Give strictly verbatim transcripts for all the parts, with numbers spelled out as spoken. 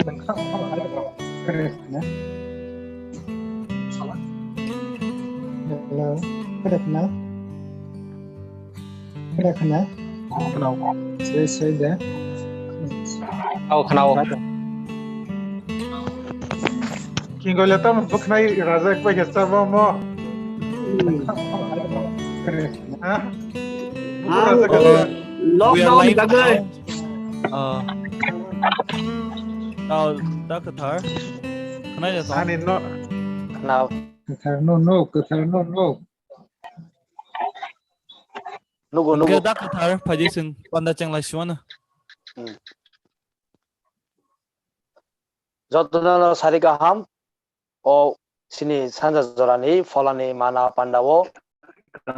Hello, खोनादोंना? खोनादोंना? Say, say there. Oh, खोनादों. Kingo le tamo bwkhnai rajak pai khe chabo mo. Ha? Ang, rajak uh, lockdown ni bagwi. Uh, tao, da kwthar. Khwnai da tong. Ani no. Khwnao. Kwthar no, no, kwthar no, no. Nugo, nugo. Hwnkhe da kwthar, phaidi chwng panda chenglai simano. Hmm. Jotono no sari kaham. O chini sanja jorani pholani mana pandao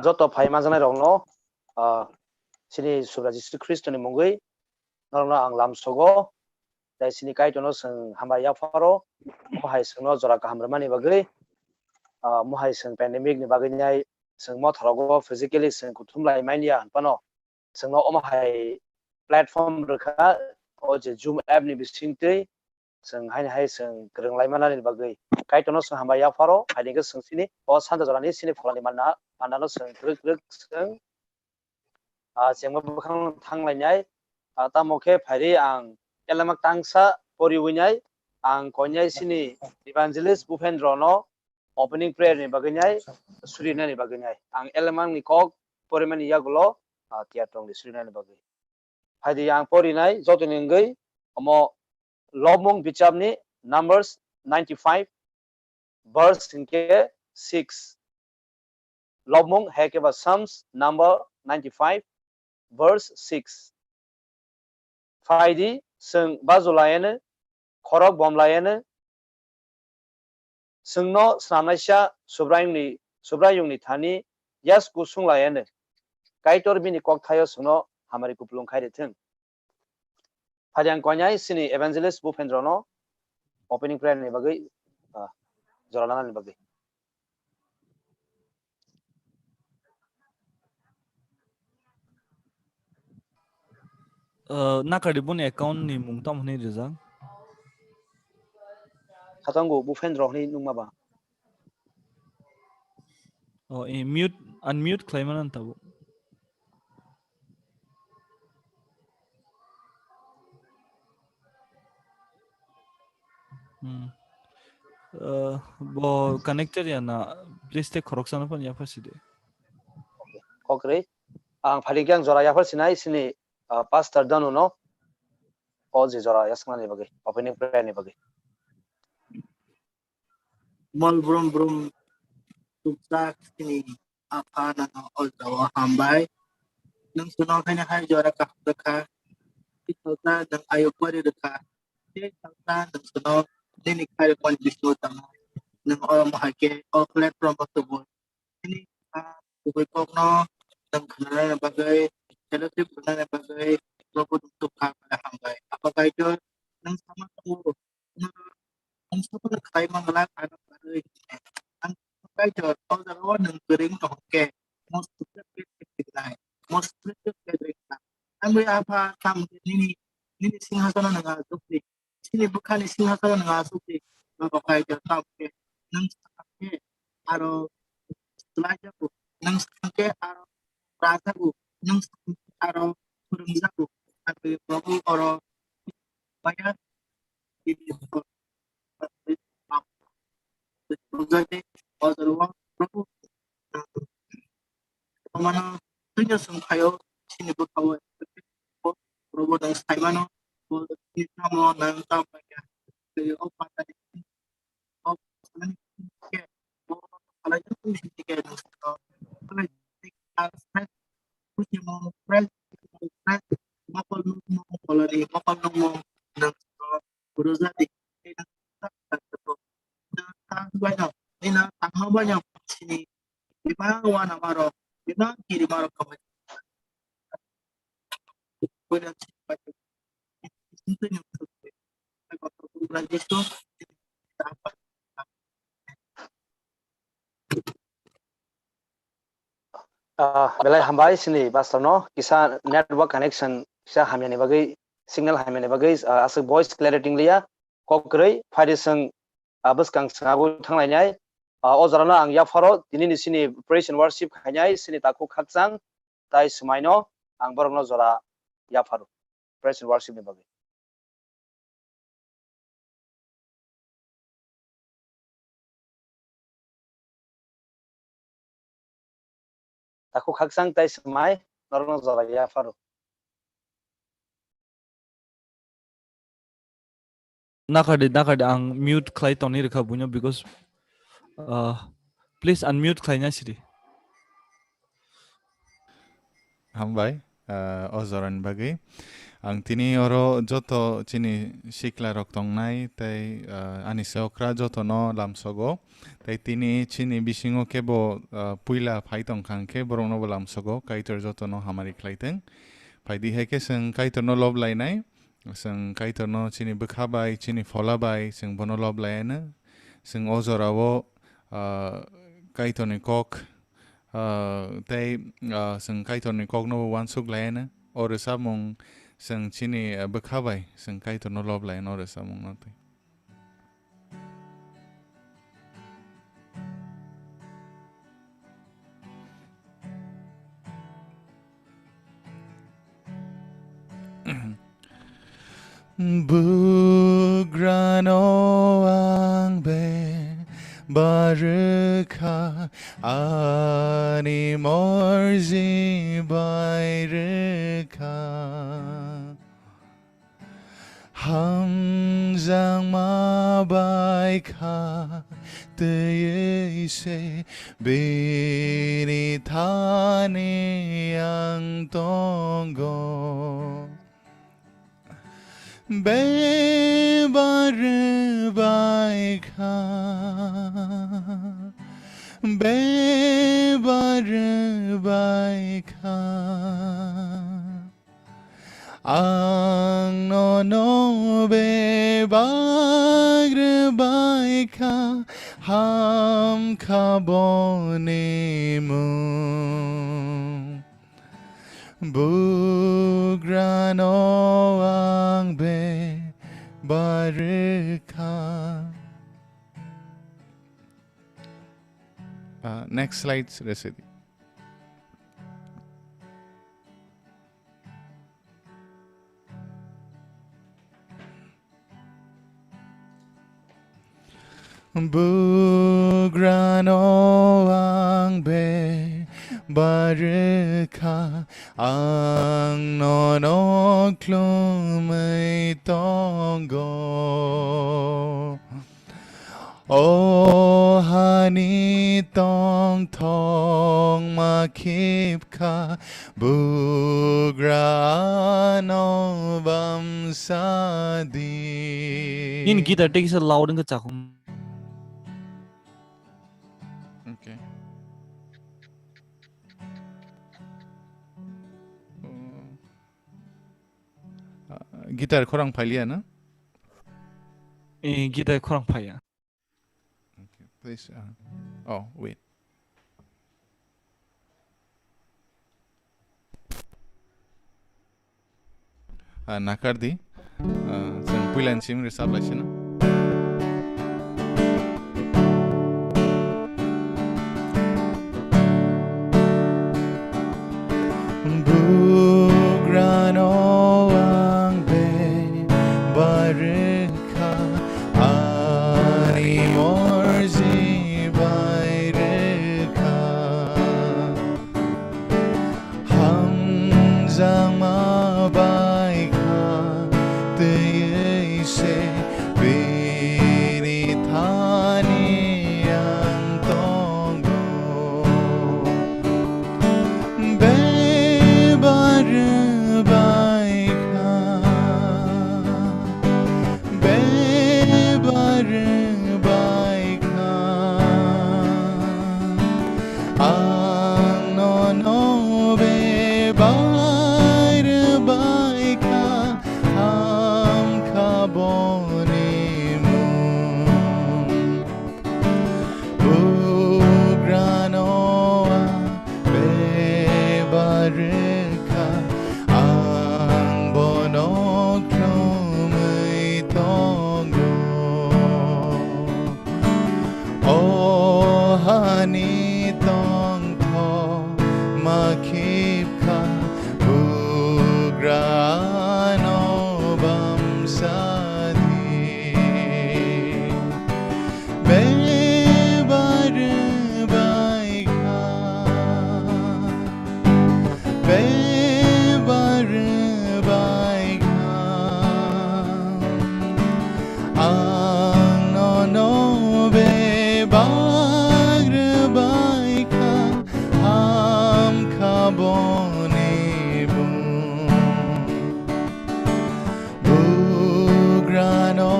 joto phai manjaknai rokno, ah, chini Subra Jisu Khristoni mungwi norokno ang lamsogo. Tei chini Kaitorno chwng hambai yapharo, mohai chwngno jora kaham rwmani bagwi, ah, mohai chwng pandemic ni bagwi nai chwng motharogo physically chwng kuthum lai manya hwnphano, chwngno omo hai platform rwkha, o je Zoom app ni bisingtwi chwng haini hai chwng kwrwng lai manani bagwi. Kaitorno chwng hambai yapharo, haini khe chwng chini o sanja jorani chini pholani manna, mannano chwng kwrwk kwrwk chwng, ah, chengma bwkhang thang lainai. Ah, tamo khe phairi ang elema tangsa poriwi nai, ang koinai chini Evangelist Bupendro no opening prayer ni bagwi nai, surinani bagwi nai. Ang elemang ni kok porimani yagulo, ah, tiyar tongdi surinani bagwi. Phaidi ang porinai jotoni wngwi omo Lobmung bichapni Numbers ninety-five verse hinkhe six. Lobmung hai khe ba Psalms number ninety-five verse six. Phaidi chwng bajulayano, khorok bomlayano, chwngno snamnaisa Subraiyungni, Subraiyungni thani yasku sunglayano, Kaitor bini kokthaio chwngno hamari kupulung khai rithwng. Phaidi ang koinai chini Evangelist Bupendro no opening prayer ni bagwi, ah, jora lanani bagwi. Uh, nakari boni account ni mung tamo hwnwi rijak? Khatango Bupendro hwnwi nungma ba? Oh, eh, mute, unmute khlai mano tabuk. Hmm. Uh, bo connected ya na, please te khoroksa no pan yaphar side. Kokre, ang phaidi khe ang jora yaphar sinai sini, uh, Pastor Danu no, o je jora yasnani bagwi, opening prayer ni bagwi. Mol brum brum tukjak sini Apha, nang o jao hambai. Nung suno khaina hai jora kaham rwkha. Tei salsa nung ayuk bari rwkha. Tei salsa nung suno nini khairokmani bisingo tangwi nung o mohai khe o platform o tubui. Nini a kubui kokno nung khnanani bagwi, fellowship rwnani bagwi, Probu nung tukha bai hambai. Apha Kaitor, nung sama tongo. Ang sabono khlai manglak, ano bagwi ang Kaitor o jagao nwng kwrwng tongkhe, mo sukhe khe tongkhe, mo sukhe khe tongkhe. Ang bai Apha, tamo khe nini, nini singhasono nwng achukdi, chini bwkhani singhasono nwng achukdi, Baba Kaitor, tamo khe nwng sakhe aro swlaijago, nwng sakhe aro rajago, nwng sakhe aro phwrwngjago. Ang bai Probu oro maya Mano, tini song phaio, chini bwkhao, robo nang saimano, bo tini tamo nang tamo ya, o pata ni, o pata ni, o pata ni, Kuchimo fresh, fresh, mokol nukmo, kolori mokol nukmo, nang rojadi, nang tangma baino, sini, bima wana maro, bima kiri maro kamai. Ah, belai hambai sini pastor no, kisa network connection kisa hamyani bagwi, signal hamyani bagwi, ah, aswk voice clarity wng liya. kok kwrwi phaidi chwng, ah, bwskang chwng abo thanglainai. Ah, o jorano ang yapharo tinini chini praise and worship khainai chini takhuk khakchang tai swmaino ang borokno jora yapharo praise and worship ni bagwi. Takhuk khakchang tai swmai norokno jora yapharo. Nakardi, nakardi, ang mute khlai tongni rwkha buino, because, uh, please unmute khlaina sidi. Hambai, uh, o jorani bagwi. Ang tini oro joto chini sikla rok tongnai tei, uh, ani se okra jotono lamsogo. Tei tini chini bisingo kebo, uh, puila phai tongkha hwnkhe borokno bo lamsogo, Kaitor jotono hamari khlaitwng. Phaidi hai khe chwng Kaitorno lob lainai. Chwng Kaitorno chini bwkha bai, chini phola bai chwng bono lob laianw. Chwng o jorao, ah, Kaitorni kok, ah, tei, ah, chwng Kaitorni kokno uansuk laianw. O rwchapmung chwng chini, ah, bwkha bai chwng Kaitorno lob laianw o rwchapmungno tei. Bugrano ang be barwkha, ani morji bai rwkha. Hamjakma bai kha twiwi se bini thani ang tongo. Bebak rwbai kha, bebak rwbai kha. Ang nono bebak rwbai kha, ham kha boni mung. Bugrano ang bebak rwkha. Ah, next slide, Residi. Bugrano ang bebak rwkha, ang nono khlumwi tongo. O hani tongthok ma khip kha, bugrano bamsa di. Nini guitar tei kisa loud wngkha chakung. Okay. Uh, guitar khorang phailiya na? Eh, guitar khorang phaiya. Okay, please, uh, oh, wait. Ah, nakardi. Ah, chwng puilani simi rwchap lai sino. Bugrano ang bebak rwkha, ani morji bai rwkha. Hamjakma bai kha twiwi se Ang nono bebak rwbaikha, hamkha boni mung. Bugrano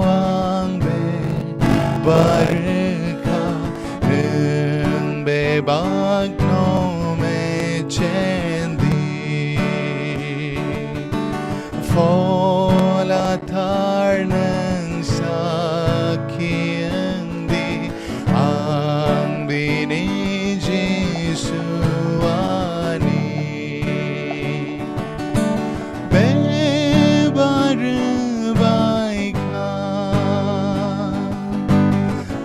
ang bebak rwkha, nwng bebakno mechendi. Phola thar nwng sakhi wngdi, ang bini Jisu ani. Bebak rwbaikha,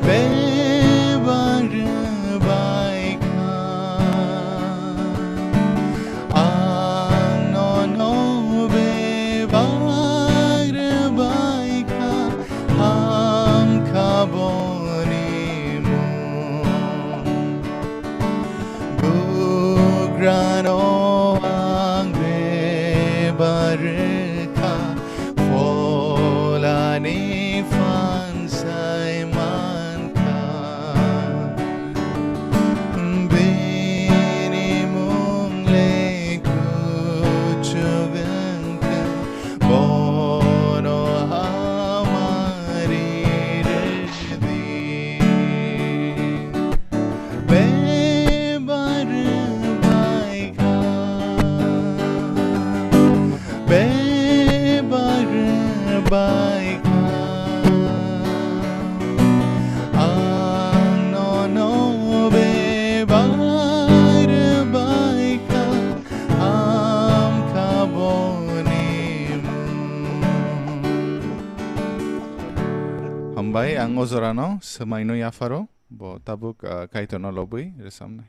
bebak rwbaikha. Ang nono bebak rwbaikha, hamkha boni mung. Bugrano ang bebak rwkha, pholani phan sai mankha. Bini mung le kuchuk wngkha, bono hamari rwdi. Bebak rwbaikha, bebak rwbaikha. Ang nono bebak rwbaikha, hamkha boni mung. Hambai, ang o jorano swmaino yapharo, bo tabuk, ah, Kaitorno lobwi rwchapnai.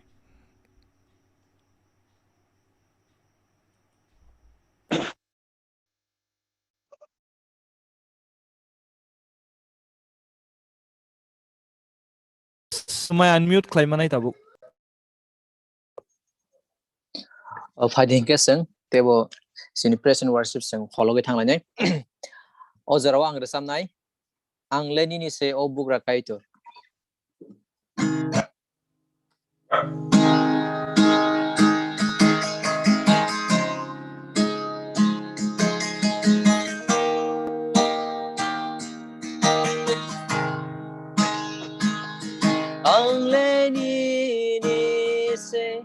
Swmai unmute khlai manai tabuk. O phaidi hinkhe chwng teibo chini praise and worship chwng phologwi thanglainai. O jorao ang rwchapnai, Ang le nini se, o bugra Kaitor. Ang le nini se,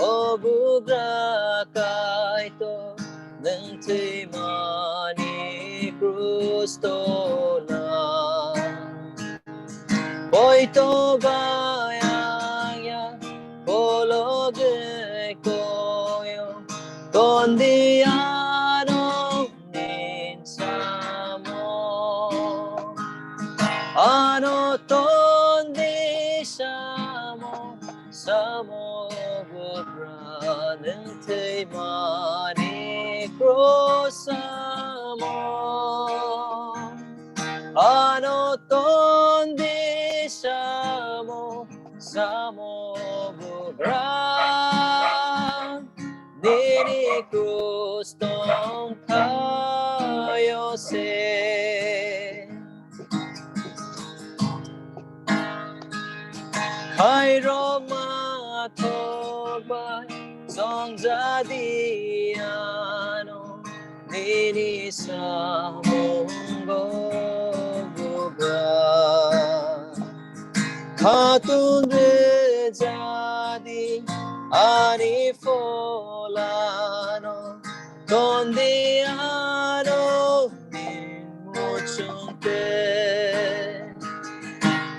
o bugra Kaitor, nwng thwimani krus tola. Poito bai ang ya kologwi koyo, tondi ano nin samo. Ano tondi samo, samo bugra nwng thwimani krus samo. Ano tondi samo, samo bugra nini krus tongkhayo se. Khairokma thok bai chongjadi ano nini samungo bugra. Khatun rwjadi ani pholano, tondi ano nin muchungte.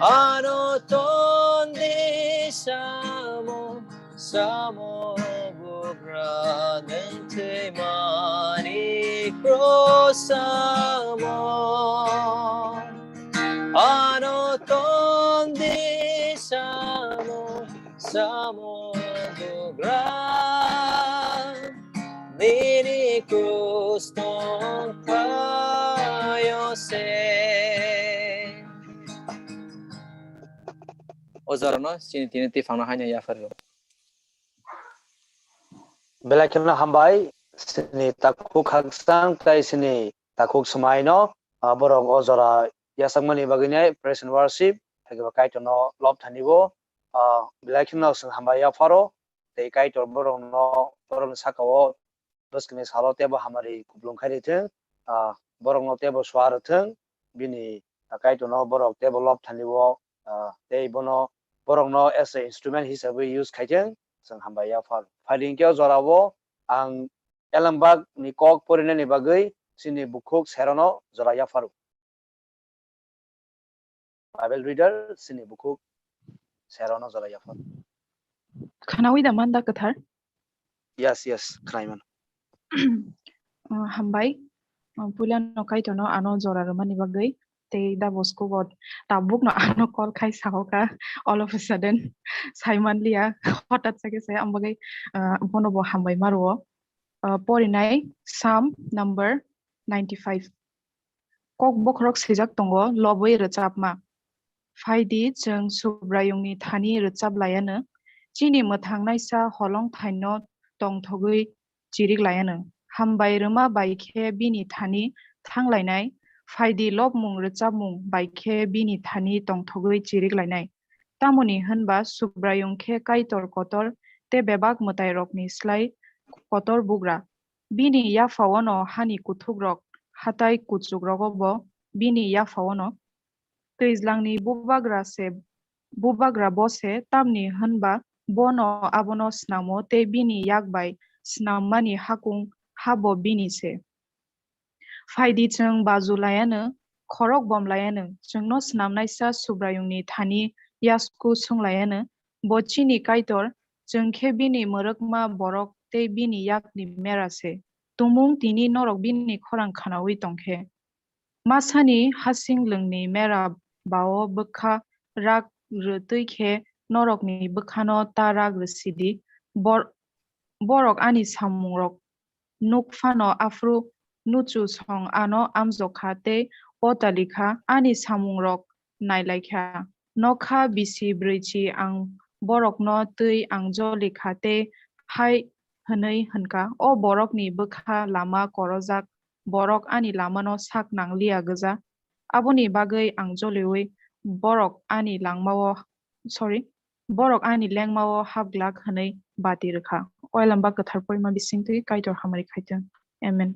Ano tondi samo, samo bugra nwng thwimani krus samo. Ano tondi samo, samo bugra nini krus tongkhayo se. O jorano chini tini twi phangno haino yapharwi rw. Belai kheno hambai, chini takhuk khakchang tei chini takhuk swmaino. ah, borok o jora yachakmani bagwi nai praise and worship, hai khe bo Kaitorno lob thani bo, ah, belai kheno chwng hambai yapharo, tei Kaitor borokno, borokni saka-o bwskangni salo teibo hamari kupulung khai rithwng, ah, borokno teibo sua rwthwng, bini, ah, Kaitorno borok teibo lob thani bo, ah, tei bono, borokno as a instrument hisabwi use khaithwng, chwng hambai yaphar. Phaidi hwnkhe o jorao ang Elembakni kok porinani bagwi chini bukhuk Serono jora yapharo. Bible reader chini bukhuk Serono jora yapharo. Khanawi da man da kwthar? Yes, yes, khwnai mano. Uh, hambai. Uh, puilano Kaitorno ano jora rwmani bagwi. Tei da boskugo tabukno ano call khai sahoka. All of a sudden, saimanliya. Hothat sakhe se, ang bagwi, uh, bono bo hambai ma rwo. Uh, porinai Psalm number ninety-five. Kok bokhorok swijak tongo, lobwi rwchapma. Phaidi chwng Subraiyungni thani rwchap laianw, chini mwthangnaisa holong thaino tongthogwi chirik laianw. Hambai rwma bai khe bini thani thang lainai, phaidi lobmung rwchapmung bai khe bini thani tongthogwi chirik lainai. Tamoni hwnba Subraiyung khe Kaitor kotor tei bebak mwtairokni slai kotor bugra. Bini yaphao'-no hani kuthukrok, hatai kuchukrogo bo bini yaphao'-no. Twijlangni bubagra se, bubagra bo se, tamni hwnba bono abono snamo tei bini yak bai snammani hakung habo bini se. Phaidi chwng baju laianw, khorok bom laianw, chwngno snamnaisa Subraiyungni thani yasku sung laianw, bo chini Kaitor, chwng khe bini mwrwkma borok tei bini yakni mera se. Tumung tini norok bini khorang khnaui tong khe. Masani hasing lwngni mera bao bwkha rak rwtwi khe norokni bwkhano ta rak rwsidi. Bor-, borok ani samungrok nuk phano aphuru nuchu song ano amjokha tei potalikha, ani samungrok nailaikha. Nokha bisi brwichi ang borokno twi ang jolikha tei hai hwnwi hwnka, "O borokni bwkha lama korojak, borok ani lamano sak nangliya gwja." Aboni bagwi ang joliui borok ani langmao, sorry, borok ani lengmao hapglak hwnwi bati rwkha. Oilamba kwthar porima bisingtwi Kaitor hamari khaithwng. Amen.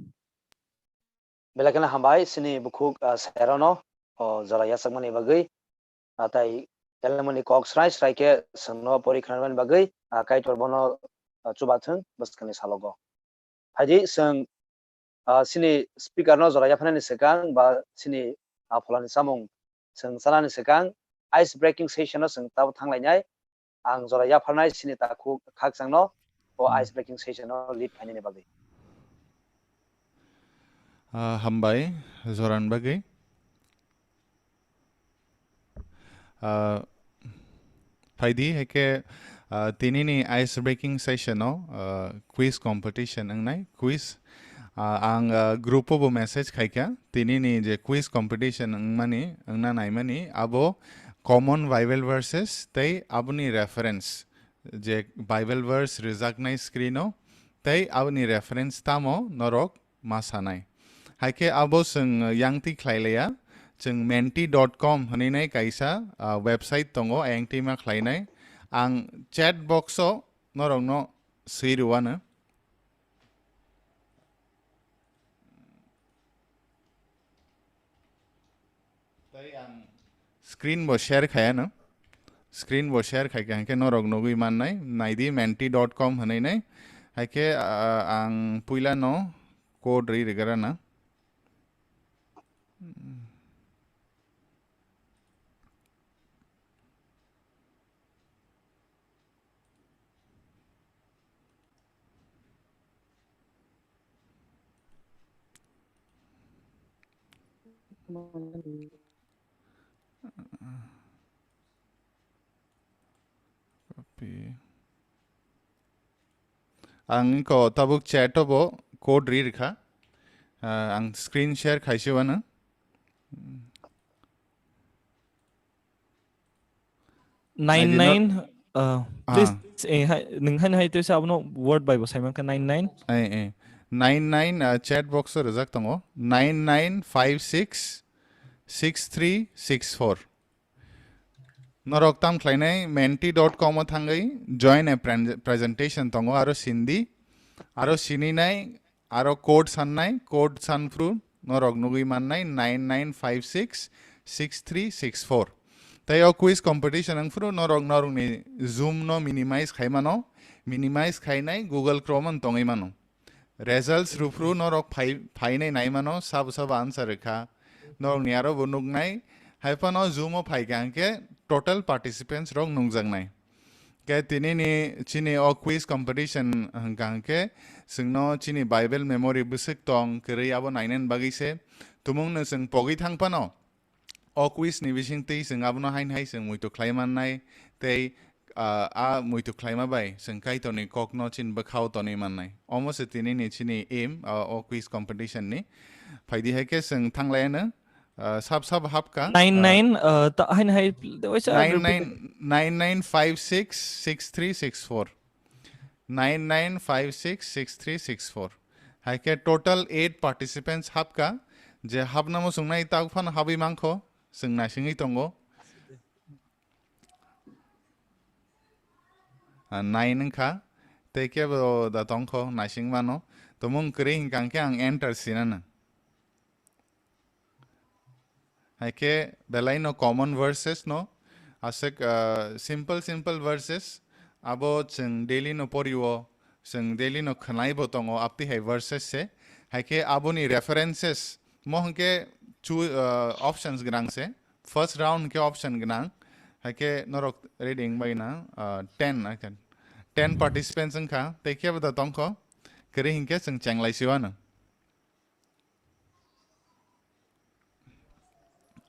Belai kheno hambai chini bukhuk, ah, Serono, o jora yachakmani bagwi. Ah, tai elemoni kok srai srai khe chwngno pori khwnamani bagwi, ah, Kaitor bono, ah, chubathwng bwskangni salogo. Phaidi chwng, ah, chini speaker no jora yaphanani swkang ba chini, ah, pholani chamung chwng chanani swkang ice breaking session no chwng tabuk thanglainai. Ang jora yapharnai chini takhuk khakchangno o, hmm, ice breaking session no lead khainani bagwi. Ah, hambai, jorani bagwi. Ah, phaidi, hai khe, ah, tinini ice breaking session o, ah, quiz competition wngnai, quiz. Ah, ang, ah, group o bo message khaikha, tinini je quiz competition wngmani, wngna naimani, abo common Bible verses tei aboni reference, je Bible verse rwjaknai screen o, tei aboni reference tamo norok ma sanai. Hai khe abo chwng yangtwi khlai laiya, chwng menti dot com hwnwi nai kaisa, ah, website tongo, ayangtwi ma khlainai. Ang chat box o norokno swi rwano. Tei ang screen bo share khaiya no. Screen bo share khai khe, hwnkhe norok nugwi mannai. Naidi menti dot com hwnwi nai. Hai khe, ah, ang puila no code ri rwgara na. Copy. Ang iko tabuk chat o bo code ri rikha. Ah, ang screen share khaisi wano. Nine nine, uh, ah, please, eh, hai, nwng haino hai twi sa abono word bai bo sai mankha nine nine. Eh, eh. Nine nine, uh, chat box o rwjak tongo, nine nine five six six three six four. Norok tam khlainai menti dot com o thangwi join a pre-, presentation tongo, aro sindi, aro sininai, aro code sannai, code sanphru norok nugwi mannai nine nine five six six three six four. Tei o quiz competition wngphru norok norokni Zoom no minimize khai mano, minimize khainai Google Chrome no tongwi mano. Results rwphru norok phai-, phainai naimano, sabo sabo answer rwkha. Norokni aro bo nuknai, haiphano Zoom o phaikha hwnkhe total participants rok nungjaknai. Khe tinini chini o quiz competition hwnkha hwnkhe chwngno chini Bible memory bwswk tong kwrwi abo nainani bagwi se tumungno chwng pogwi thangphano. O quiz ni bisingtwi chwng abono haino hai chwng muitu khlai mannai tei, ah, a muitu khlaima bai chwng Kaitorni kokno chini bwkhao tonwi mannai. Omo se tinini chini aim, ah, o quiz competition ni. Phaidi hai khe chwng thanglaiano, ah, sab sab hapka, nine nine, ah, ta-, haino hai, waisa nine nine, nine nine five six six three six four. Nine nine five six six three six four. Hai khe total eight participants hapka, je hapna muchungnai tak phano habwi mankho, chwng naisingwi tongo. Ah, nine wngkha, tei kebo da tongkho, naising mano. Tumung kwrwi hwnkha hwnkhe ang enter sinano. Hai khe belai no common verses no, aswk, ah, simple, simple verses, abo chwng daily no pori o, chwng daily no khwnai bo tongo, aptwi hai verses se. Hai khe aboni references, mo hwnkhe chu-, ah, options gwnang se. First round hwnkhe option gwnang. Hai khe norok ready wng bai na, ah, ten, hai khe ten participants wngkha, tei kebo da tongkho, kwrwi hwnkhe chwng chenglai siwano.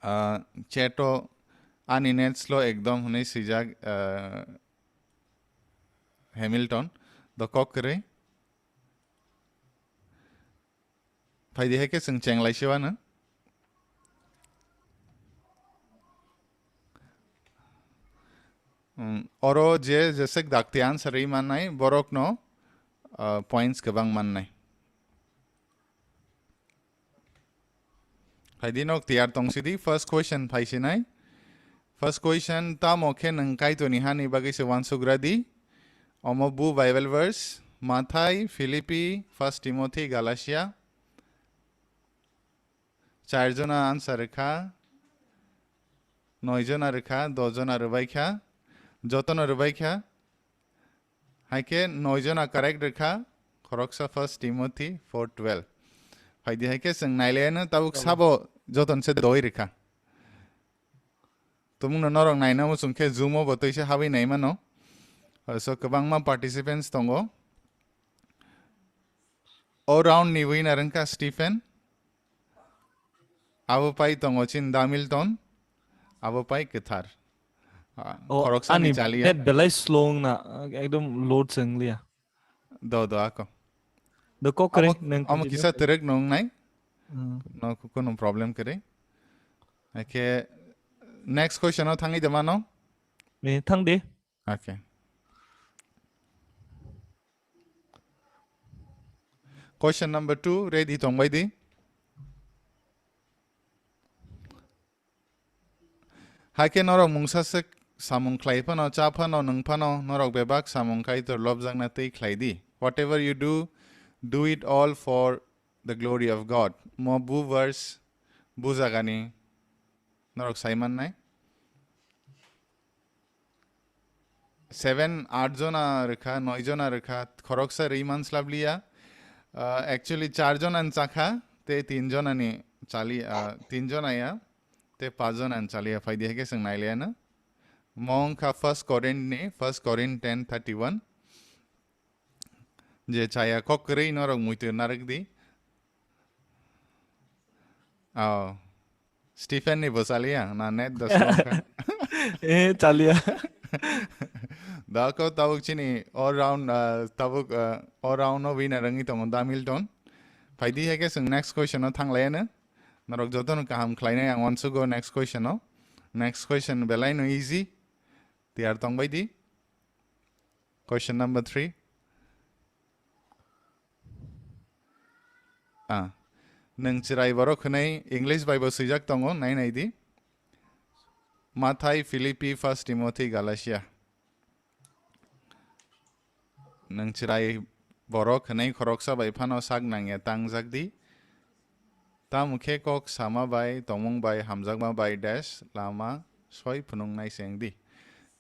Ah, chat o ani net slow ekdom hwnwi swijak, ah, Hamilton. Do kok kwrwi. Phaidi hai khe chwng chenglai siwano. Hmm, oro je jeswk dakti answer rwi mannai, borokno, ah, points kwbang mannai. Phaidi nok tiyar tong sidi, first question phai sinai. First question, tamo khe nwng Kaitorni hani bagwi se uansugra di? Omo bu Bible verse, Mathai, Philippi, First Timothy, Galatia. Char jona answer rwkha, noi jona rwkha, do jona rwbaikha, jotono rwbaikha. Hai khe noi jona correct rwkha, khoroksa First Timothy four twelve. Phaidi hai khe chwng nailayano tabuk sabo joton se doi rwkha. Tumungno norok naina muchung khe Zoom o bo twi se habwi naimano. So kwbangma participants tongo. O round ni winner wngkha Stephen. Abo pai tongo chin da Milton. Abo pai kwthar. Ah, o, khoroksa ni ani chaliya. Net belai slow wngna, ekdom load se wngliya. Do, do, ako. Do kok kwrwi, amo, nang amo kisa terek nung nai. Hmm. No, ku-, kuno problem kwrwi. Ake next question o thangwi de mano? Eh, thang de. Okay. Question number two, ready tongbai di. Hai khe norok mungsa swk samung khlai phano, cha phano, nung phano, norok bebak samung Kaitor lobjakna twi khlai di. Whatever you do, do it all for the glory of God. Mo bu verse, bu jagani norok sai mannai. Seven, aat jona rwkha, noi jona rwkha, khoroksa rwi man slabliya. Ah, actually, char jona ni chakha, tei tin jona ni chali, ah, tin jona ya, tei paanch jona ni chaliya. Phaidi hai khe chwng nailaiano. Mo wngkha First Corinth ni, First Corinth ten thirty-one. Je chaya kok kwrwi norok muitu narwk di. Oh. Stephen ni bo chaliya, na net da slow kha? Eh, chaliya. Da ko tabuk chini all round, ah, tabuk, ah, all round no winner wngwi tongo da Milton. Phaidi hai khe chwng next question o thanglaiyano. Norok jotono kaham khlainai ang uansugo next question o. Next question belai no easy. Tiyar tongbai di. Question number three. Ah. Nwng chwrai borok hwnwi English bai bo swijak tongo, nai nai di. Mathai, Philippi, First Timothy, Galatia. Nwng chwrai borok hwnwi khoroksa bai phano sak nangya tangjak di. Tamo khe kok sama bai, tongmung bai, hamjakma bai dash lama soi phunuknai se wng di.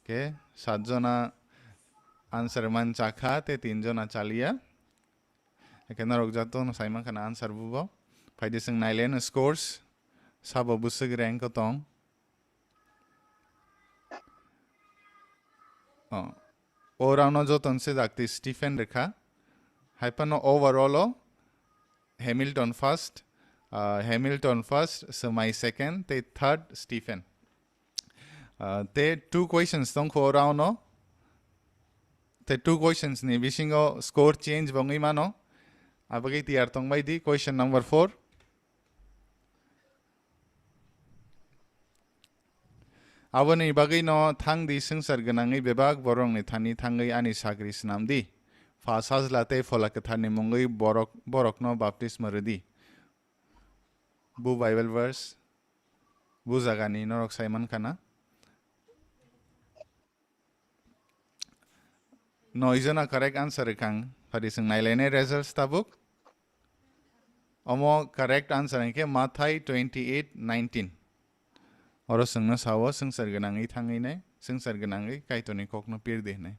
Khe sat jona answer man chakha, tei tin jona chaliya. Ekhe norok jotono sai mankha na answer bubo. Phaidi chwng nailaino scores, sabo bwswk rank o tong. Oh. O round o joton se dakti Stephen rwkha. Hai phano overall o Hamilton first, ah, Hamilton first, Swmai second, tei third Stephen. Ah, tei two questions tongkho o round o. Tei two questions ni bisingo score change bo wngwi mano. Abagwi tiyar tongbai di, question number four. Aboni bagwino thang di swngchar gwnangwi bebak borokni thani thangwi ani sagri swnam di. Pha Sajla tei Phola Kwtharni mungwi borok, borokno baptisma rw di. Bu Bible verse, bu jagani norok sai mankha na? Noi jona correct answer rwkha ang. Phadi chwng nailainai results tabuk. Omo correct answer hwnkhe Mathai twenty eight nineteen. Oro chwngno sao swngchar gwnangwi thangwi nai, swngchar gwnangwi Kaitorni kokno pirdi hwnwi.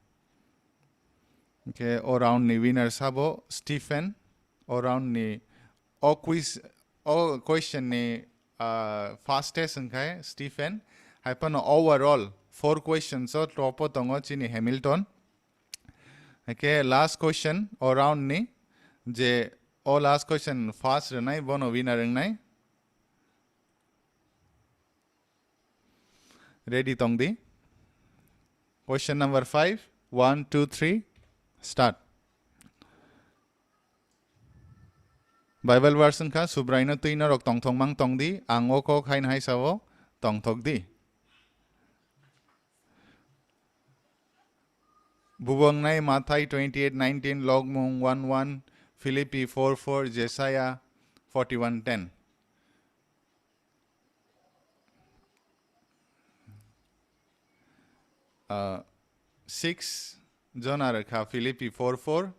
Hwnkhe o round ni winner sabo Stephen. O round ni o quiz, o question ni, ah, fastest hwnkhe Stephen. Hai phano overall four questions o top o tongo chini Hamilton. Hwnkhe last question o round ni, je o last question fast rwnai bono winner wngnai. Ready tong di. Question number five, one, two, three, start. Bible verse wngkha, Subraino twi norok tongthok mang tong di, ang o kok haino hai sao tongthok di. Bubo wngnai Mathai twenty eight nineteen, Logmung one one, Philippi four four, Jesaya forty one ten. Ah, six jona rwkha Philippi four four,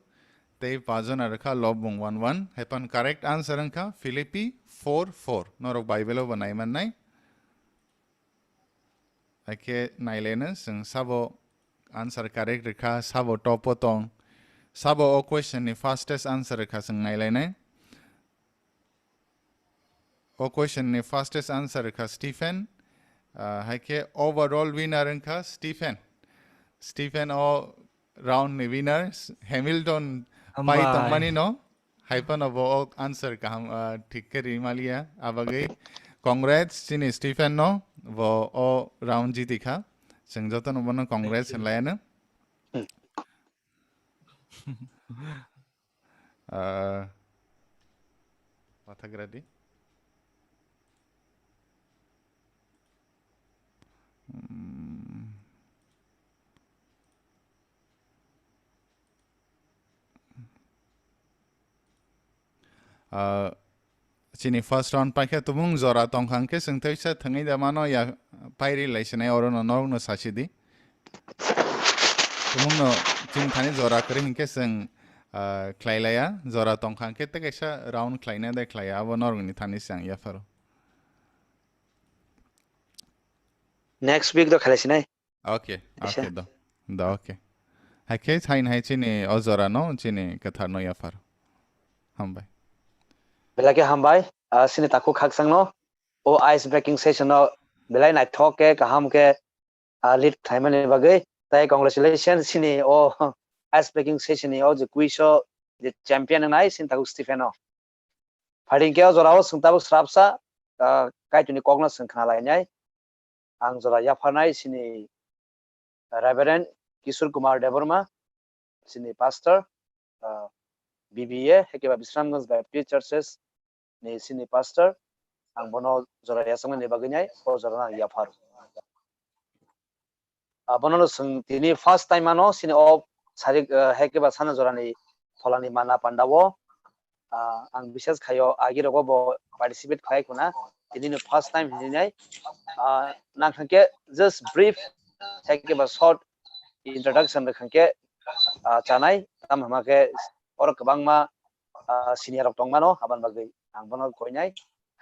tei pa jona rwkha Logmung one one. Hai phano correct answer wngkha Philippi four four. Norok Bible o bo nai mannai. Hakhe nailaino chwng sabo answer correct rwkha, sabo top o tong, sabo o question ni fastest answer rwkha chwng nailainai. O question ni fastest answer rwkha Stephen. Ah, hai khe overall winner wngkha Stephen. Stephen o round ni winner Hamilton pai Hambai. Tongmani no. Hai phano bo o answer kaham, ah, thik khe ri maliya. Abagwi congrats chini Stephen no. Bo o round jiti kha. Chwng joto no bono congrats hwnlaiano. Ah, wathagra di. Hmm. Ah, chini first round paikha tumung jora tongkha hwnkhe chwng teisa thwngwi da mano ya pairi lai sinai oro no norok no sasi di. Tumung no chini thani jora kwrwi hwnkhe chwng, ah, khlai laya, jora tongkha hwnkhe tei kaisa round khlaina de khlaiya abo norok ni thani se ang yapharo. Next week do khlai sinai. Okay, Aisa. Okay, do. Do, okay. Hai khe, sain hai chini o jora no, chini kwthar no yaphar. Hambai. Belai khe hambai, ah, chini takhuk khakchang no, o ice breaking session no belai naithok khe, kaham khe, ah, lead khlaimani bagwi. Tai congratulations chini o ice breaking session ni o je quiz o je champion wngnai chini takhuk Stephen no. Phaidi khe o jora o chwng tabuk srapsa, ah, Kaitorni kok no chwng khna lainai. Ang jora yapharnai chini Reverend Kishore Kumar Debbarma, chini pastor, ah, B B A, Hekeba Bisramganj Baptist Churches ni chini pastor. Ang bono jora yachaknani bagwi nai, o jora no ang yaphar. Ah, bono no chwng tini first time ano chini o sarik, ah, Hekeba sana jorani pholani mana panda o. ah, ang biswas khaio, agi rogo bo participate khlai khuna, tini no first time hinwi nai, ah, nang khe just brief, hai khe ba short introduction rwkha khe, ah, chanai, tam hama khe oro kwbangma, ah, senior rok tongmano, aboni bagwi ang bono koinai,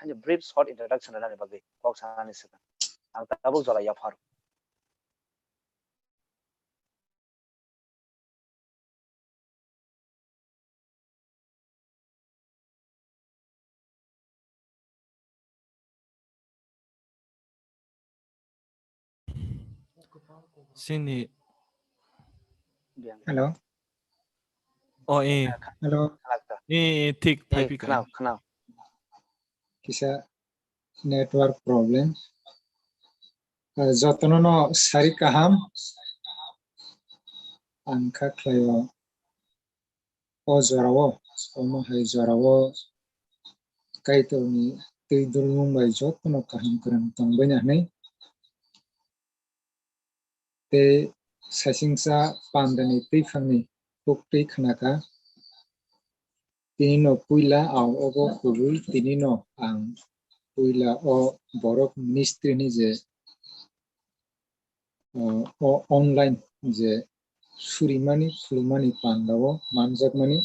hani brief short introduction rwnani bagwi kok sanani swkang. Ang tabuk jora yaphar. Sini. Hello. Oh, eh. Hello. Eh, eh, thik, eh, phai phi kha. Khwnao, khwnao. Kisa network problem. Ah, jotono no sari kaham. Ang kha khlaio o jorao, omo hai jorao Kaitorni twi dulmung bai jotono kaham kwrwng tongbaina hwnwi. Tei saichingsa pandani twiphangni buktwi khnakha. Tinino puila ang obo kubui, tinino ang puila o borok ministry ni je, o, o online je surimani, khulumani pandao manjakmani.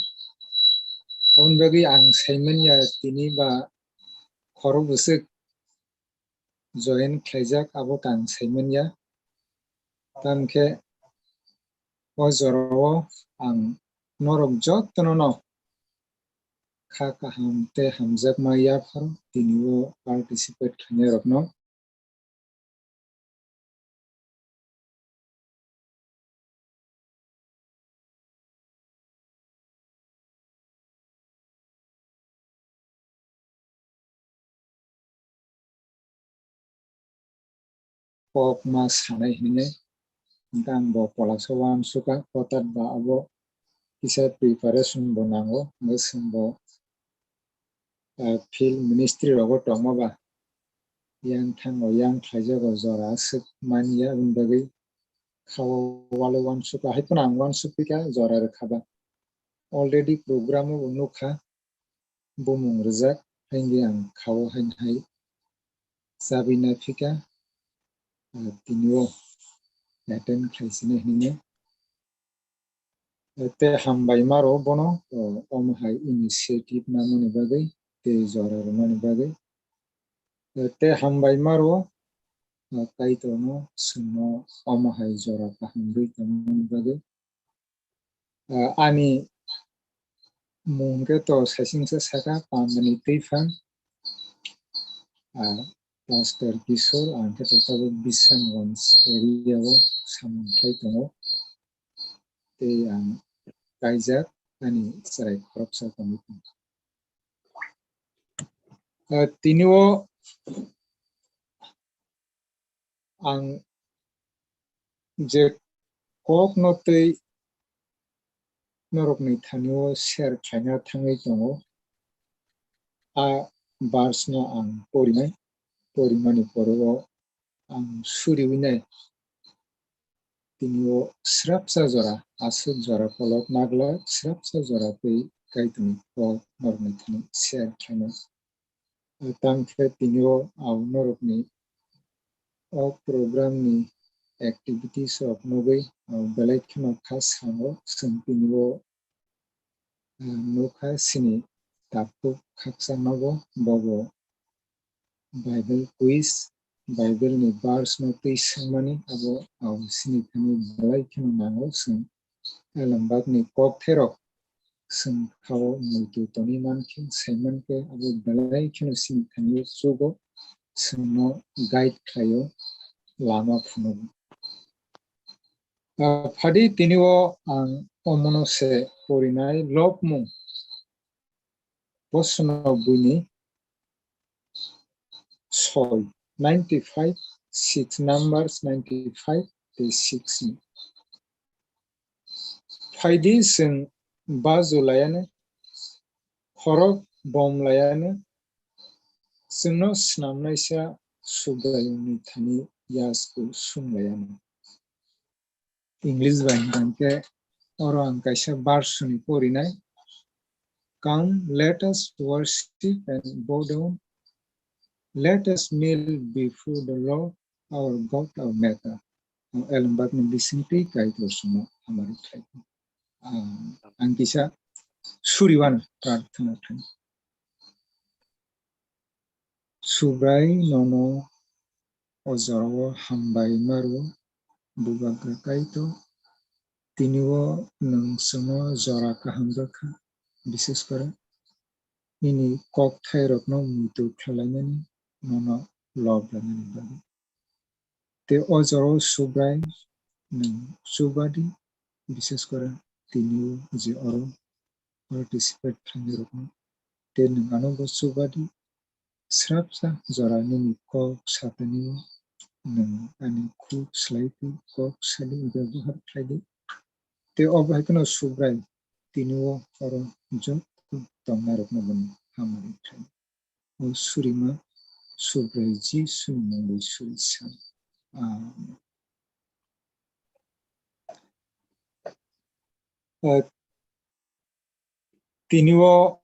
Aboni bagwi ang saimanya tini ba khorok bwswk join khlaijak, abo tang saimanya. Tamkhe o jorao ang norok jotono no kha kaham tei hamjakma yapharo tini o participate khlainai rokno. Kok ma sanai hinwi, hwnkhe ang bo polaksa uansukha, kotat ba abo kisa preparation bo nango, hwnkhe chwng bo, eh, field ministry rogo tongma ba, yang thango, yang khlaijago jora aswk manya, aboni bagwi kha o walo uansukha, hai phano ang uansukphi kha jora rwkha ba. Already program o bo nukha, bumung rijak, haini ang kha o haini hai chabwi naphikha, ah, tini o attend khlai sini hinwi. Tei hambai maro bono, o, omo hai initiative namani bagwi tei jora rwmani bagwi. Tei hambai maro, o, Kaitorno chwngno omo hai jora kaham rwi tongmani bagwi. Ah, ani mung khe to saichingsa saka pandani twiphang, ah, Pastor Kishore, ang khe to tabuk Bisramganj area o samung khlai tongo. Tei ang kaijak ani chwrai khoroksa tongwi tongo. Ah, tini o ang je kokno tei norokni thani o share khlaina thangwi tongo. A verse no ang porinai, porimani pore o ang suriwi nai. Tini o srapsa jora, aswk jora kolok naglak srapsa jora tei Kaitorni kok norokni thani share khlainai. Tang khe tini o ang norokni o program ni activities rok nugwi, ah, belai kheno kha sango. Chwng tini o, ah, nukha chini takhuk khaksa nogo, bobo Bible quiz, Bible ni verse no twi swngmani, abo ang chini thani belai kheno nango. Chwng Elembakni kokthairok chwng kha-o muitu tonwi mankhe, sai mankhe abo belai kheno chini thani o chugo, chwngno guide khlaio, lama phunugo. Ah, phadi tini o ang omono se porinai Lobmung bosonok buini soi, ninety five, six, Numbers ninety five tei six ni. Phaidi chwng baju laiano, khorok bom laiano, chwngno snamnaisa Subraiyungni thani yasku sung laiano. English bai hwnkhe oro ang kaisa verse ni porinai. "Come, let us worship and bow down. Let us kneel before the Lord, our God, our Maker." Elembakni bisingtwi Kaitor chwngno hamari khlai. Ah, ang kisa suriwano prarthana khlai. Subrai, nono o jorao hambai maro, Bubagra Kaitor. Tini o nwng chwngno jora kaham rwkha, bishes kore nini kok thai rokno muitu khlai lainani, nono lob lainani bagwi. Tei o jorao Subrai nwng chubadi, bishes kore tini o je oro participate khlainai rokno. Tei nwng ano bo chubadi, srapsa jora nini kok satani o nwng ani khuk slai twi kok sadi byabohar khlai di. Tei obo hai kheno Subrai tini o oro joto tongnai rokno bo nwng hamari khlai di. O surima Subrai Jisuni mungwi suri sa. Amen. Eh, tini o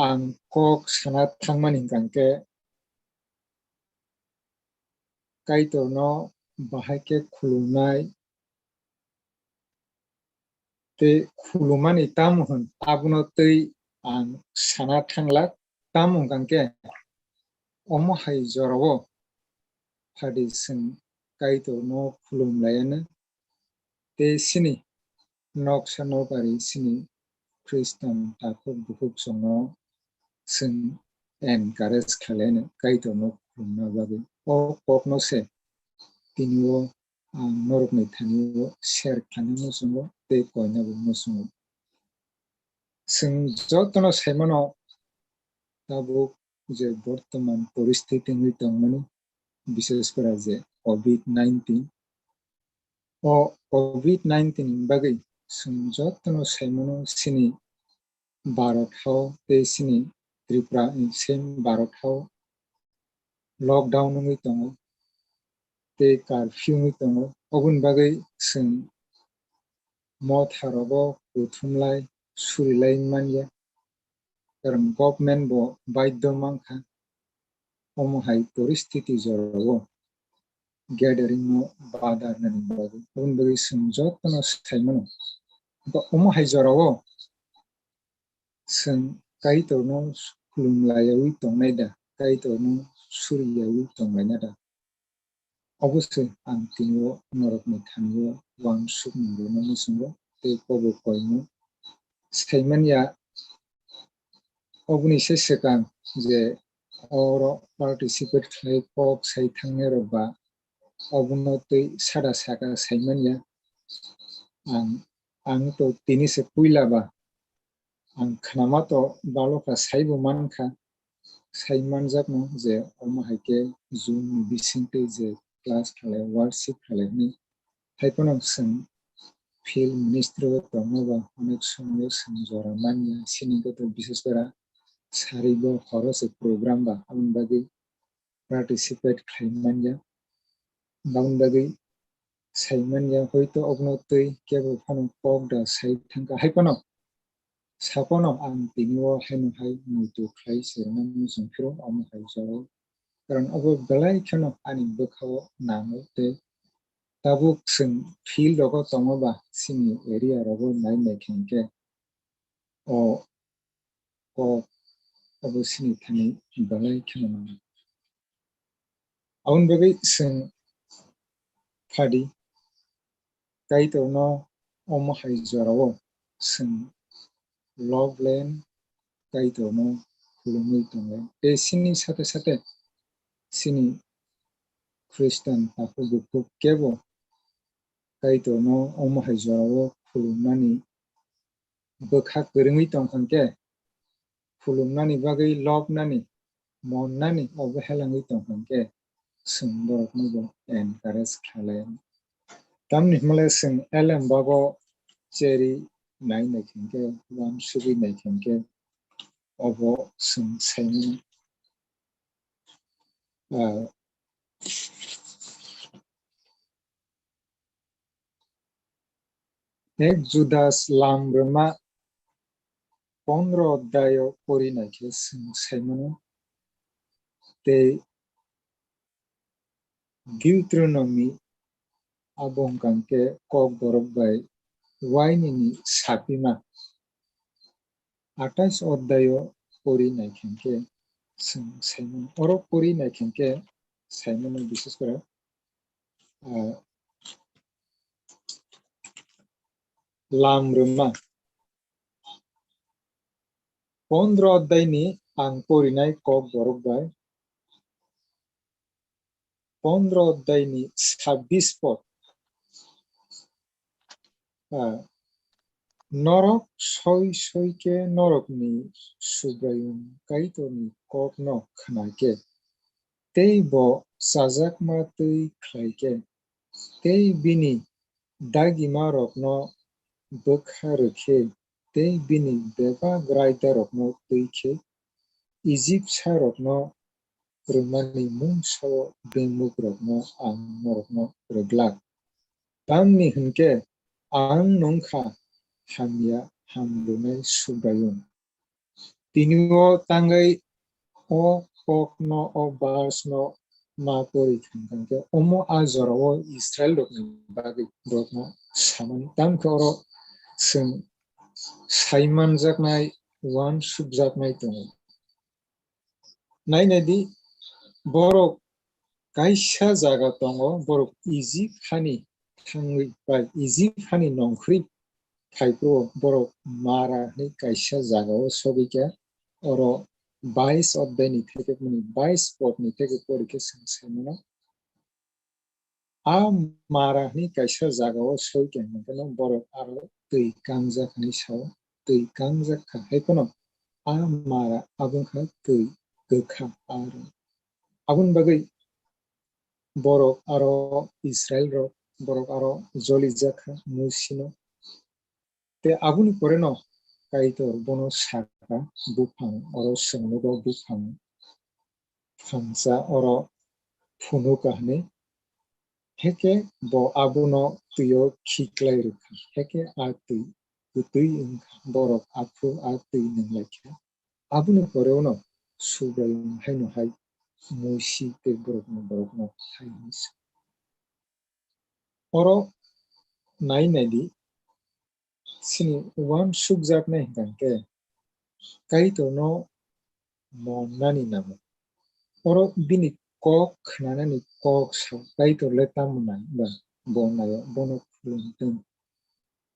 ang kok sana thangmani hwnkha khe Kaitorno bahai khe khulumnai tei khulumani tamo hwn abono tei ang sana thangla, tamo hwnkha khe omo hai jorao phadi chwng Kaitorno khulum laiano tei chini noksa nokari chini Khristan takhuk bukhuk chwngno chwng encourage khlaino Kaitorno khulumna bagwi. O kokno se tini o ang norokni thani o share khlaina muchungo tei koina bo muchungo. Chwng jotono saimano tabuk je bortoman poristiti wngwi tongmani, bishes kore je covid nineteen. O covid nineteen ni bagwi chwng jotono saimano chini Bharat hao tei chini Tripura ni same Bharat hao lockdown wngwi tongo tei curfew wngwi tongo. Oboni bagwi chwng motha rogo kuthum lai suri lai manya, karon government bo baidhyo mankha omo hai poristiti jorao gathering no bada rwnani bagwi. Oboni bagwi chwng jotono saimano, omo hai jorao chwng Kaitorno khulum laiyaui tongnai da, Kaitorno suriyaui tonglaina da? Obo se ang tini o norokni thani o uansukmung rwna muchungo tei kobo koingo saimanya. Oboni se swkang je oro participate khlai kok sai thangnai rok ba obono tei sada saka saimanya. Ang, ang to tini se puila ba ang khnama to balokha saibo mankha, sai manjakno je omo hai khe Zoom ni bisingtwi je class khalai, worship khalai hwnwi. Hai phano chwng field ministry o tongma ba onek somoyo chwng jora manya, sini khe to bishes kora sari bo horo se program ba, aboni bagwi participate khlai manya. Aboni bagwi sai manya, hoito obono twi kebo phano kok da sai thangkha. Hai phano saphano ang tini o haino hai muitu khlai se rwna muchung phiro omo hai jora. Karon obo belai kheno ani bwkha o nango tei tabuk chwng field rogo tongo ba chini area rogo nai nai khe hwnkhe o kok obo chini thani belai kheno nango. Aboni bagwi chwng phadi Kaitorno omo hai jorao chwng lob len Kaitorno khulumwi tongo. Tei chini sate sate chini Khristan takhuk bukhuk kebo Kaitorno omo hai jorao khulumnani bwkha kwrwngwi tongkha hwnkhe, khulumnani bagwi lobnani, monnani obo helengwi tongkha hwnkhe, chwng borokno bo encourage khlai. Tamni hwnle chwng elem bago cheri nai nai khe hwnkhe, uansugwi nai khe hwnkhe, obo chwng saimano, ah, Ek Judas lam rwma pondro oddayo pori naikhe chwng saimano. Tei Deuteronomy abo hwnkha khe Kokborok bai Wainini sapima. Atais oddayo pori naikhe chwng saimano. Oro pori naikhe saimano, bises kore, ah, lam rwma. Pondro oddaini ang porinai Kokborok bai. Pondro oddaini sabbish pod. Ah, norok soi soi khe norokni Subraiyung Kaitorni kokno khna khe, tei bo chajakma twi khlai khe, tei bini dagimarokno bwkha rw khe, tei bini bebak raidarokno twi khe, Ijipsarokno rwmani mungsa-o bengmukrokno ang norokno rwglak. Tamni hwn khe ang nwng kha hamya hamrwnai Subraiyung. Tini o tangwi o kokno, o verse no ma pori thang thang khe, omo a jora o Israel rokni bagwi borokno samani. Tamkhe oro chwng saimanjaknai, uansukjaknai tongo. Nai nai di, borok kaisa jaga tongo, borok Ijip hani thangwi bai Ijip hani nongkhorwi phai phuru borok Mara hwnwi kaisa jagao sogwi kha, oro bais oddaini theke, bini bais podni theke pori khe chwng sai mano. A Mara hwnwi kaisa jagao soi khe hwnkheno borok aro twi kangjak hwnwi sao, twi kangjak kha, hai phano a Mara abo wngkha twi kwkha aro. Aboni bagwi borok aro Israel rok, borok aro jolijak kha Musino. Tei aboni pore no Kaitor bono sakha, buphang oro chwng nugo, buphang phansa oro phunuka hwnwi. Heke bo abono twio khiklai rwkha, heke a twi kwtwi wngkha, borok aphuru a twi nunglaikha. Aboni pore uno Subraiyung haino hai Musi tei borokno, borokno hai hwnwi sa. Oro nai nai di, chini uansukjaknai hwnkha khe Kaitorno monnani nango. Oro bini kok khnanani kok sa, Kaitor le tamo nai ba bo naio, bono khulum tong,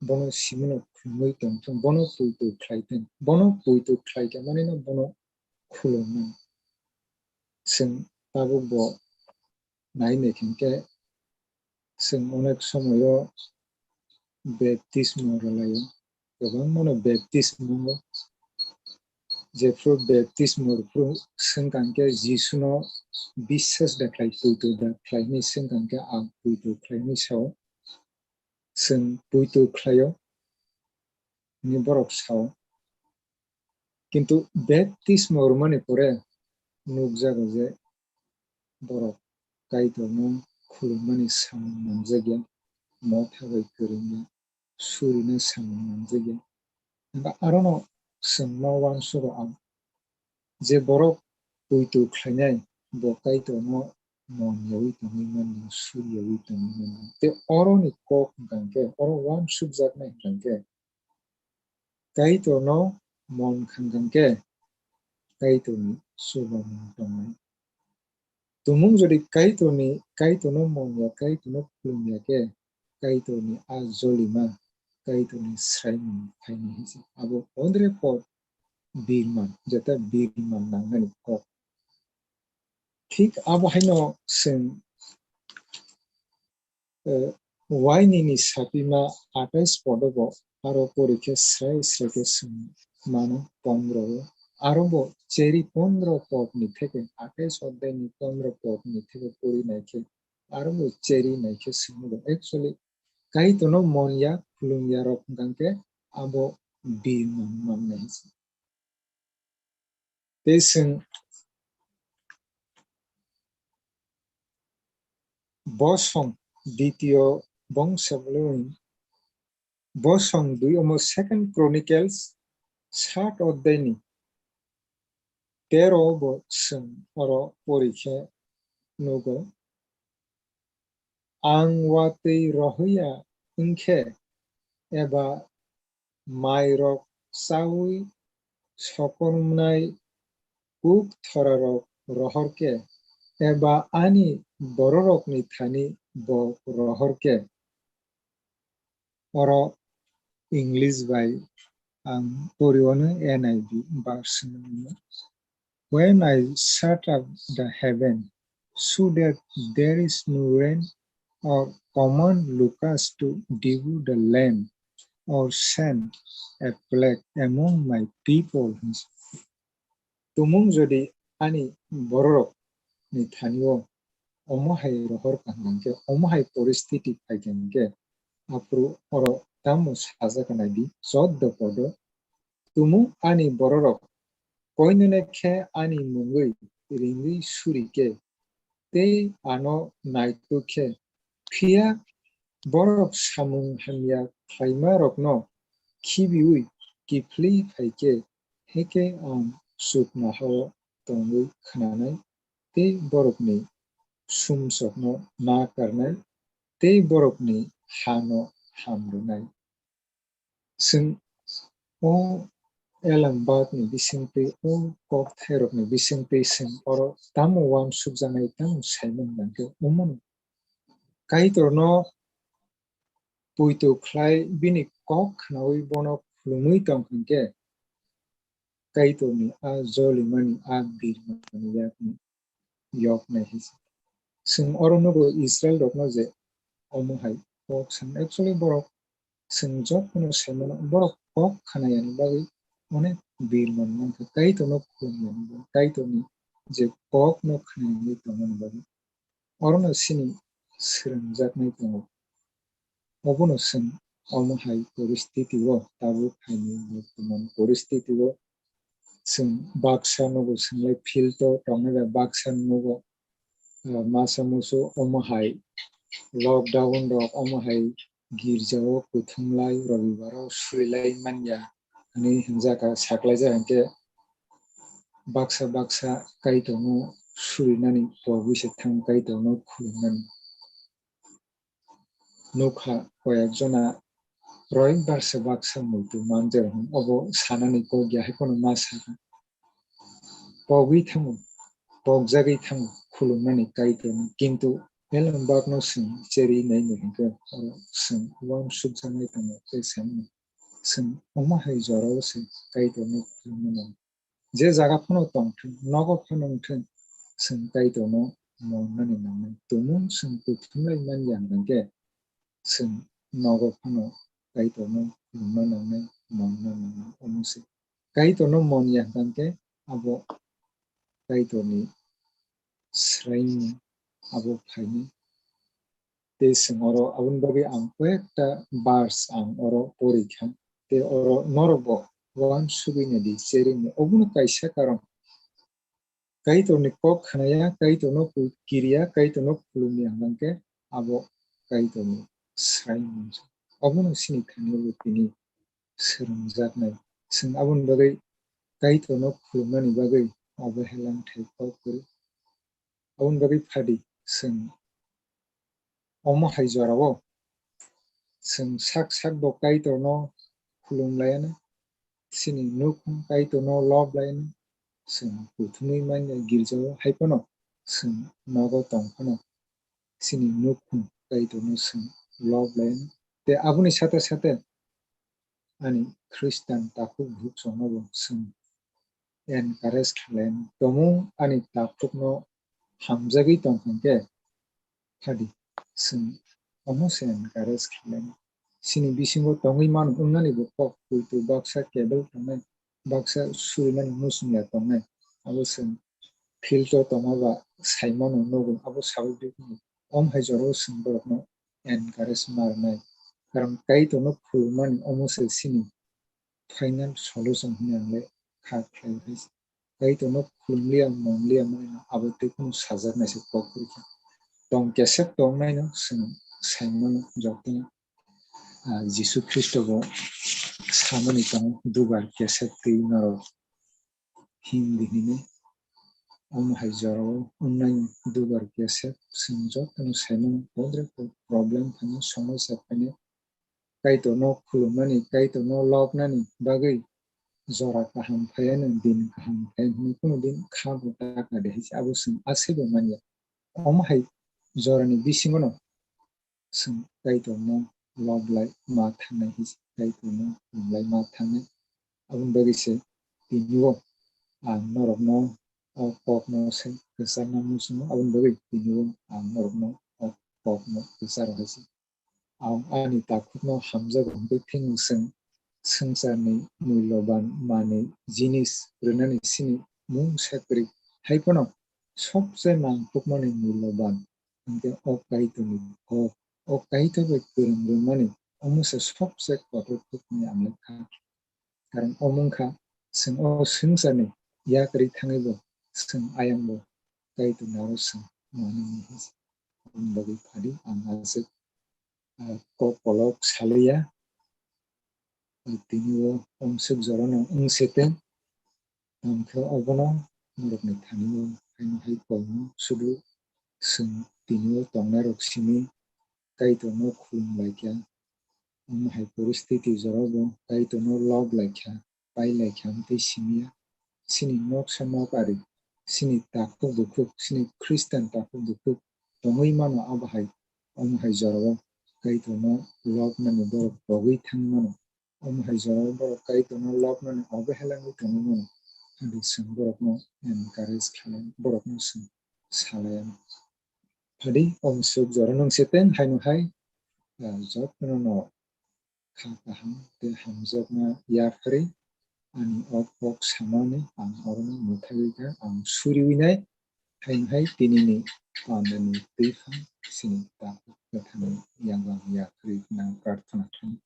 bono simino khulumwi tong thung, bono poito khlai thung, bono poito khlai khe manino bono khulumnani. Chwng tabuk bo nai nai khe, khe chwng onek somoio baptismo rwlaio, kwbangmano baptismo, jephru baptismo rwphru swngkang khe Jisuno biswas da khlai, poito da khlai hwnwi swngkang khe ang poito khlai hwnwi sao, chwng poito khlaio hwnwi borok sao. Kintu baptismo rwmani pore nukjago je borok Kaitorno khulummani samung nangjakya, motha bai kwrwngya, surina samung nangjakya. Hwnba arono chwng ma uansugo ang, je borok poito khlainai bo Kaitorno mon yaui tongwi mano, sur yaui tongwi mano. Tei oroni kok hwnkha khe, oro uansukjaknai hwnkha khe, Kaitorno mon khankha khe, Kaitorni chubamung tongnai. Tumung jodi Kaitorni, Kaitorno mon ya, Kaitorno khulum ya khe, Kaitorni a jolima, Kaitorni swraimung phainai hinwi abo odre por birman, jeta birman nangnani kok. Thik abo haino chwng, eh, Wainini sapima atais podobo aro pori khe srai srai khe chwng mano pondro o. Aro bo cheri pondro podni theke, atais oddaini pondro podni theke pori nai khe, aro bo cheri nai khe chwng bo actually Kaitorno mon ya, khulum ya rok hwnkha khe abo birman mannai hinwi. Tei chwng bosong ditio bongsa bwlwng, bosong dui omo Second Chronicles Sat oddaini tero bo chwng oro pori khe nugo, ang watwi rohorya wngkhe eba mairok chaui sokormnai kuk thorarok rohor khe, eba ani bororokni thani bo rohor khe. Oro English bai ang poriwano N I V version. When I shut up the heaven so that there is no rain, or command locusts to devour the land, or send a plague among my people. Tumung jodi ani bororok ni thanio omo hai rohor kaham khe, omo hai poristiti phai khe, aphuru oro tamo sajak nai di, choddo podo. Tumung ani bororok koinene khe ani mungwi ringwi suri khe, tei ano naituk khe, phiya borok samung hamya khlaimarokno khibiui kiphilwi phai khe, heke ang chuknohao tongwi khnanai, tei borokni sumsokno nakarnai, tei borokni hano ham rwnai. Chwng o elembakni bisingtwi, o kokthairokni bisingtwi chwng oro tamo uansukjaknai, tamo saimani hwnkhe omono Kaitorno poito khlai bini kok khnaui bono khulumui tong hwnkhe, Kaitorni a jolimani, a birmani yakni yoknai hai se. Chwng oro nugo Israel rokno je omo hai kok san. Actually borok chwng jotono saimano borok kok khnayani bagwi onek birman mankha, Kaitorno khulumyani bagwi, Kaitorni je kokno khnayani tongmani bagwi. Orono chini swrwngjaknai tongo. Obono chwng omo hai poristiti o, tabuk phaini bortoman poristiti o chwng baksa nugo, chwng lai field o tongnai bai baksa nugo, ah, masa musu omo hai lockdown rok, omo hai girja o kuthum lai, robibar o suri lai manya hinwi hinjak, saklaijak hinkhe baksa baksa Kaitorno surinani pogwi se thang, Kaitorno khulumnani. Nukha koyek jona roibar se baksa muitu manjak hwn, obo sanani kok ya, hai phano ma sakha. Pogwi thango, pokjagwi thango khulumnani Kaitorno, kintu elembakno chwng cherwi naino hinkhe oro chwng uansukjaknai tongo tei saimano. Chwng omo hai jorao se Kaitorno khulumnani. Je jaga phano tongthwng, nogo phano wngthwng, chwng Kaitorno monnani nangnai. Tumung chwng kuthumlai manya hwnkhe, chwng nogo phano Kaitorno khulumna nangnai, monna nangnai, omo se. Kaitorno mon ya hwnkhe abo Kaitorni swraini abo phaini. Tei chwng oro aboni bagwi ang koyekta verse ang oro porikha. Tei oro norokbo uansugwi naidi, cherwi naidi. Obono kaisa karon. Kaitorni kok khnaya, Kaitorno kiriya, Kaitorno khulumya hwnkhe abo Kaitorni swraini mungsa. Obono chini thani bo tini swrwngjaknai. Chwng aboni bagwi Kaitorno khulumnani bagwi obo helang thai kok kwrwi. Aboni bagwi phadi chwng omo hai jorao chwng sak sak bo Kaitorno khulum laiano, chini nukhung Kaitorno lob laiano, chwng kuthumwi manya girjao hai phano chwng nogo tong phano chini nukhung Kaitorno chwng lob laiano. Tei aboni sate sate ani Khristan takhuk bukhuk chwngno bo chwng encourage khlai, tumung ani takhukno hamjagwi tong hwnkhe, phadi chwng omo se encourage khlai. Chini bisingo tongwi mano wngnani bo kok, poito baksa cable tongnai, baksa surimani muchungya tongnai, abo chwng field o tongma ba saimano nugo, abo sabuk bikno om hai jorao chwng borokno encourage ma rwnai. Karon Kaitorno khulumani omo se chini final solution hinwi ang le kha khlai rwkha. Kaitorno khulumliya, monliya mano abo tei kunu sajaknai se kok kwrwi kha. Tong kesep tongnaino chwng saimano jotono, ah, Jisu Khristo bo samani tongo dugar kesek twi norok Hindi hini. Omo hai jorao wngnai dugar kesek chwng jotono saimano bodre problem phaino, somosa phaino, Kaitorno khulumnani, Kaitorno lobnani bagwi jora kaham phaiano, din kaham phaiano hwnwi kunu din kha bo taka de hai se abo chwng aswk bo manya. Omo hai jorani bisingono chwng Kaitorno lob lai ma thangnai hai se, Kaitorno khulum lai ma thangnai. Aboni bagwi se tini o ang norokno o kokno se kwchangma muchungo, aboni bagwi tini o ang norokno o kokno kwcharo hai se. Ang ani takhukno hamjago hwnkhe phiyung chwng swngcharni muiloban manwi jinis rwnani chini mungsa kwrwi. Hai phano sobse nangkukmani muiloban hwnkhe o Kaitorni kok, o Kaitor bai kwrwng rwmani omo se sobse kotor kuk hwnwi ang lekha. Karon omo wngkha, chwng o swngcharni yakarwi thangwibo chwng ayangbo Kaitorni aro chwng manwi mano. Aboni bagwi phadi ang aswk, ah, kok kolok saliya. Tini o omswk jorano wng se teng, tamo khe obono norokni thani o haino hai kolno sudu chwng tini o tongnairok simi Kaitorno khulum lai kha. Omo hai poristiti jorabo Kaitorno lob lai kha, pai lai kha hwn tei simi ya. Chini noksa nok ari, chini takhuk bukhuk, chini Khristan takhuk bukhuk tongwi mano abo hai, omo hai jorao Kaitorno lobnani borok pogwi thangwi mano. Omo hai jorao borok Kaitorno lobnani obohelangwi tongwi mano. Hadi chwng borokno encourage khlai, borokno chwng salai ano. Phadi omswk jorano wng se teng haino hai, ah, jotono no kha kaham tei hamjakma yapharwi ani o kok samani ang orono mwthagwi kha, ang suriwi nai. Haino hai tinini pandani twiphang chini takhuk kwthangni yango ang yapharwi nang prarthana khlai.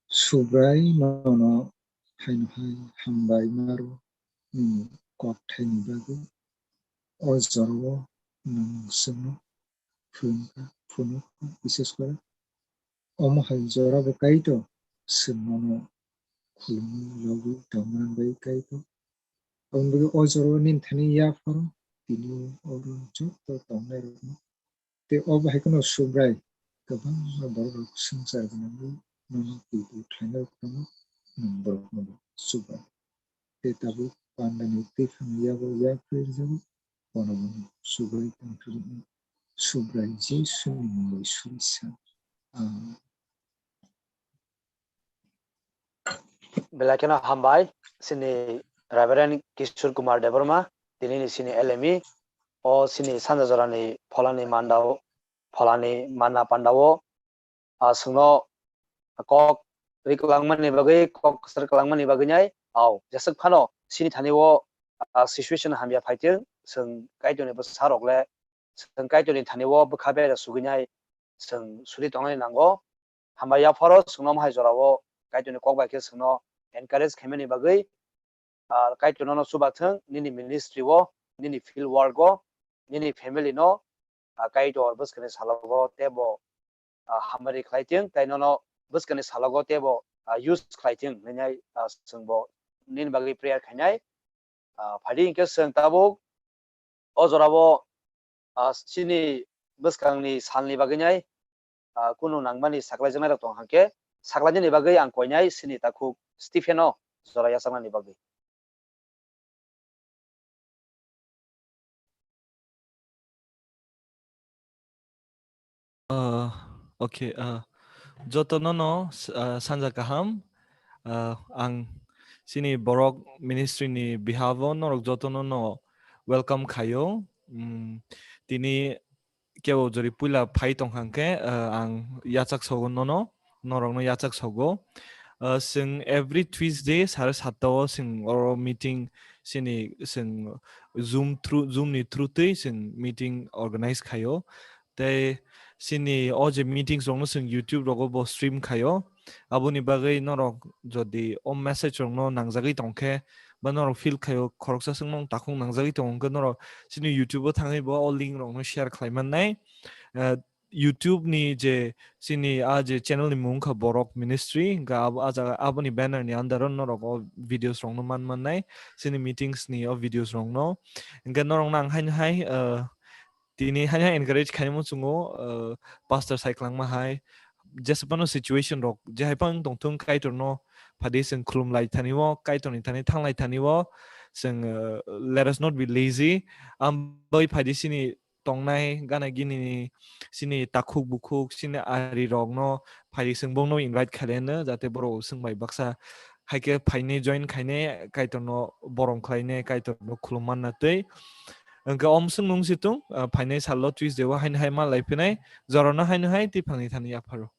Subrai nono haino hai hambai maro nini kokthaini bagwi. O jorao nwng chwngno phunukha, phunukha, bises kore omo hai jorabo Kaitor chwng nono khulumwi lobwi tongmani bagwi Kaitor. Aboni bagwi o jorao nini thani yapharo tini oro joto tongnairokno. Tei obo hai kheno Subrai kwbangma borokrok swngchar gwnangwi nono twi twi khlainai phano nwng borokno bo chubai. Tei tabuk pandani twiphang yago yaphri rwjago, bono bono Subrai tongthokno Subrai Jisuni mungwi suri sa. Amen. Belai kheno hambai, chini Reverend Kishore Kumar Debbarma, tinini chini L M E, o chini Sanja Jorani pholani mandao, pholani manna pandao, ah, chwngno kok ri kwlangmani bagwi, kok kwchar kwlangmani bagwi nai, au, jeswk phano chini thani o, ah, situation hamya phaitwng, chwng Kaitorni bwsarok le, chwng Kaitorni thani o bwkha bera sugwi nai, chwng suri tongnani nango. Hambai yapharo chwngno omo hai jorao Kaitorni kok bai khe chwngno encourage khaimani bagwi, ah, Kaitor nono chubathwng nini ministry o, nini field work o, nini family no, ah, Kaitor bwskani salogo teibo, ah, hamari khlaithwng tei nono bwskani salogo teibo, ah, use khlaithwng hwnwi, ah, chwngbo nini bagwi prayer khainai. Ah, phaidi hinkhe chwng tabuk o jorao, ah, chini bwskangni salni bagwi nai, ah, kunu nangmani saklaijaknairok tong hangkhe, saklainani bagwi ang koinai chini takhuk Stephen-no jora yachaknani bagwi. Ah, okay, ah, jotono no, s-, ah, sanja kaham. Ah, ang chini borok ministry ni behalf o norok jotono no welcome khaio. Mm, tini kebo jori puila phai tong hang khe, ah, ang yachak sogo nono, norokno yachak sogo. Ah, chwng every Tuesday sare satta o chwng oro meeting chini chwng Zoom through, Zoom ni through twi chwng meeting organize khaio. Tei chini o je meetings rokno chwng YouTube rogo bo stream khaio. Aboni bagwi norok jodi o message rokno nangjagwi tongkhe, ba norok feel khaio khoroksa chwngno takhuk nangjagwi tongo, hwnkhe norok chini YouTube o thangwi bo o link rokno share khlai mannai. Ah, YouTube ni je chini a je channel ni mung kha Borok Ministry, hwnkhe abo, a jaga, aboni banner ni under o norok o videos rok no man mannai, chini meetings ni o videos rok no. Hwnkhe norok no ang haino hai, uh, tini haino hai encourage khainai muchungo, uh, pastor sai kwlangma hai, jesa phano situation rok je hai phano tongthung, Kaitor no phaidi chwng khulum lai thani o, Kaitor ni thani thang lai thani o, chwng, uh, let us not be lazy. Am bai phaidi chini tongnai gana gini ni chini takhuk bukhuk chini ari rok no phaidi chwng bong no invite khailai no, jate borok chwng bai baksa hai khe phainai join khainai Kaitor no borom khlainai Kaitor no khulum manna twi. Hwnkhe om swng nung si tung, ah, phainai salo Tuesday o haino hai ma lai phinai, jorano haino hai twi phangni thani yapharo.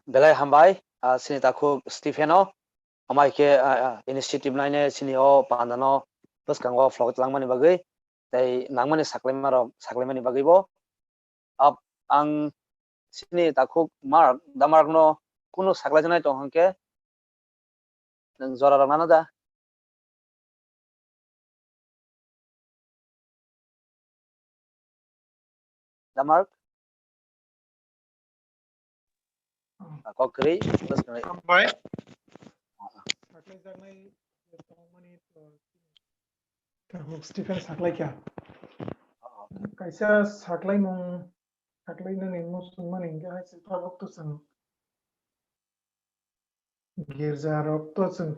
Belai hambai, ah, chini takhuk Stephen o, amai khe, ah, ah, initiative naine chini o panda no bwskango phlogwi twlangmani bagwi, tei nangmani saklaima rok, saklaimani bagwi bo. Ab-, ang chini takhuk Mark, da Mark no kunu saklaijaknai tong hwnkhe, nwng jora rok nano da? Da Mark? Ah, kok kwrwi, bwskango. Hambai. Ah, ah. Saklaijaknai tongmani, uh, Tabuk Stephen saklaikha. Ah, ah. Kaisa saklaimung, saklainani muchungmani hwnkhe hai se tabuk to chwng girja rok to chwng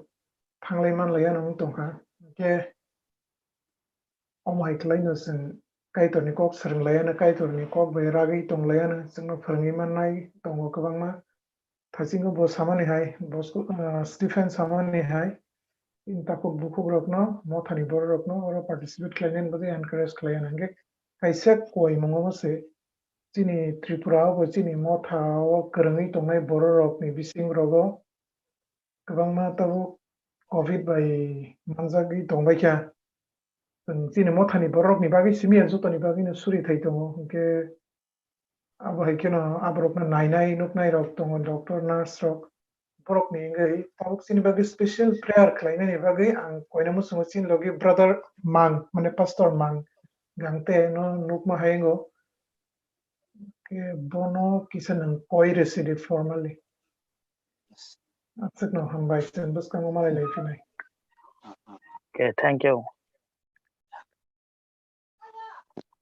thanglai manlaiya nang tongkha. Hwnkhe omo hai khlaino chwng Kaitorni kok swrwnglaiyano, Kaitorni kok bai ragwi tonglaiyano chwngno phwrwngwi mannai tongo kwbangma. Thaisingo bo samani hai, bo sku-, ah, Stephen samani hai, takhuk bukhuk rokno, mothani borok rokno oro participate khlainani bagwi encourage khlaiya hwnkhe kaisa koimungo se chini Tripura o bo chini motha o kwrwngwi tongnai borok rokni bising rogo kwbangma tabuk covid bai manjagwi tongbaikha. Chwng chini mothani borokni bagwi simi ya jotoni bagwino suri thai tongo, hwnkhe abo hai kheno aborokno nainai nuknai rok tongo, doctor, nurse rok. Borokni wngwi tabuk chini bagwi special prayer khlainani bagwi ang koina muchungo chini logi brother Mang, mane pastor Mang Gangte no nukma hai wngo. Khe bono kisa nwng koi rwsidi formally. Aswkno hambai, chwng bwskango malai lai phinai. Okay, thank you.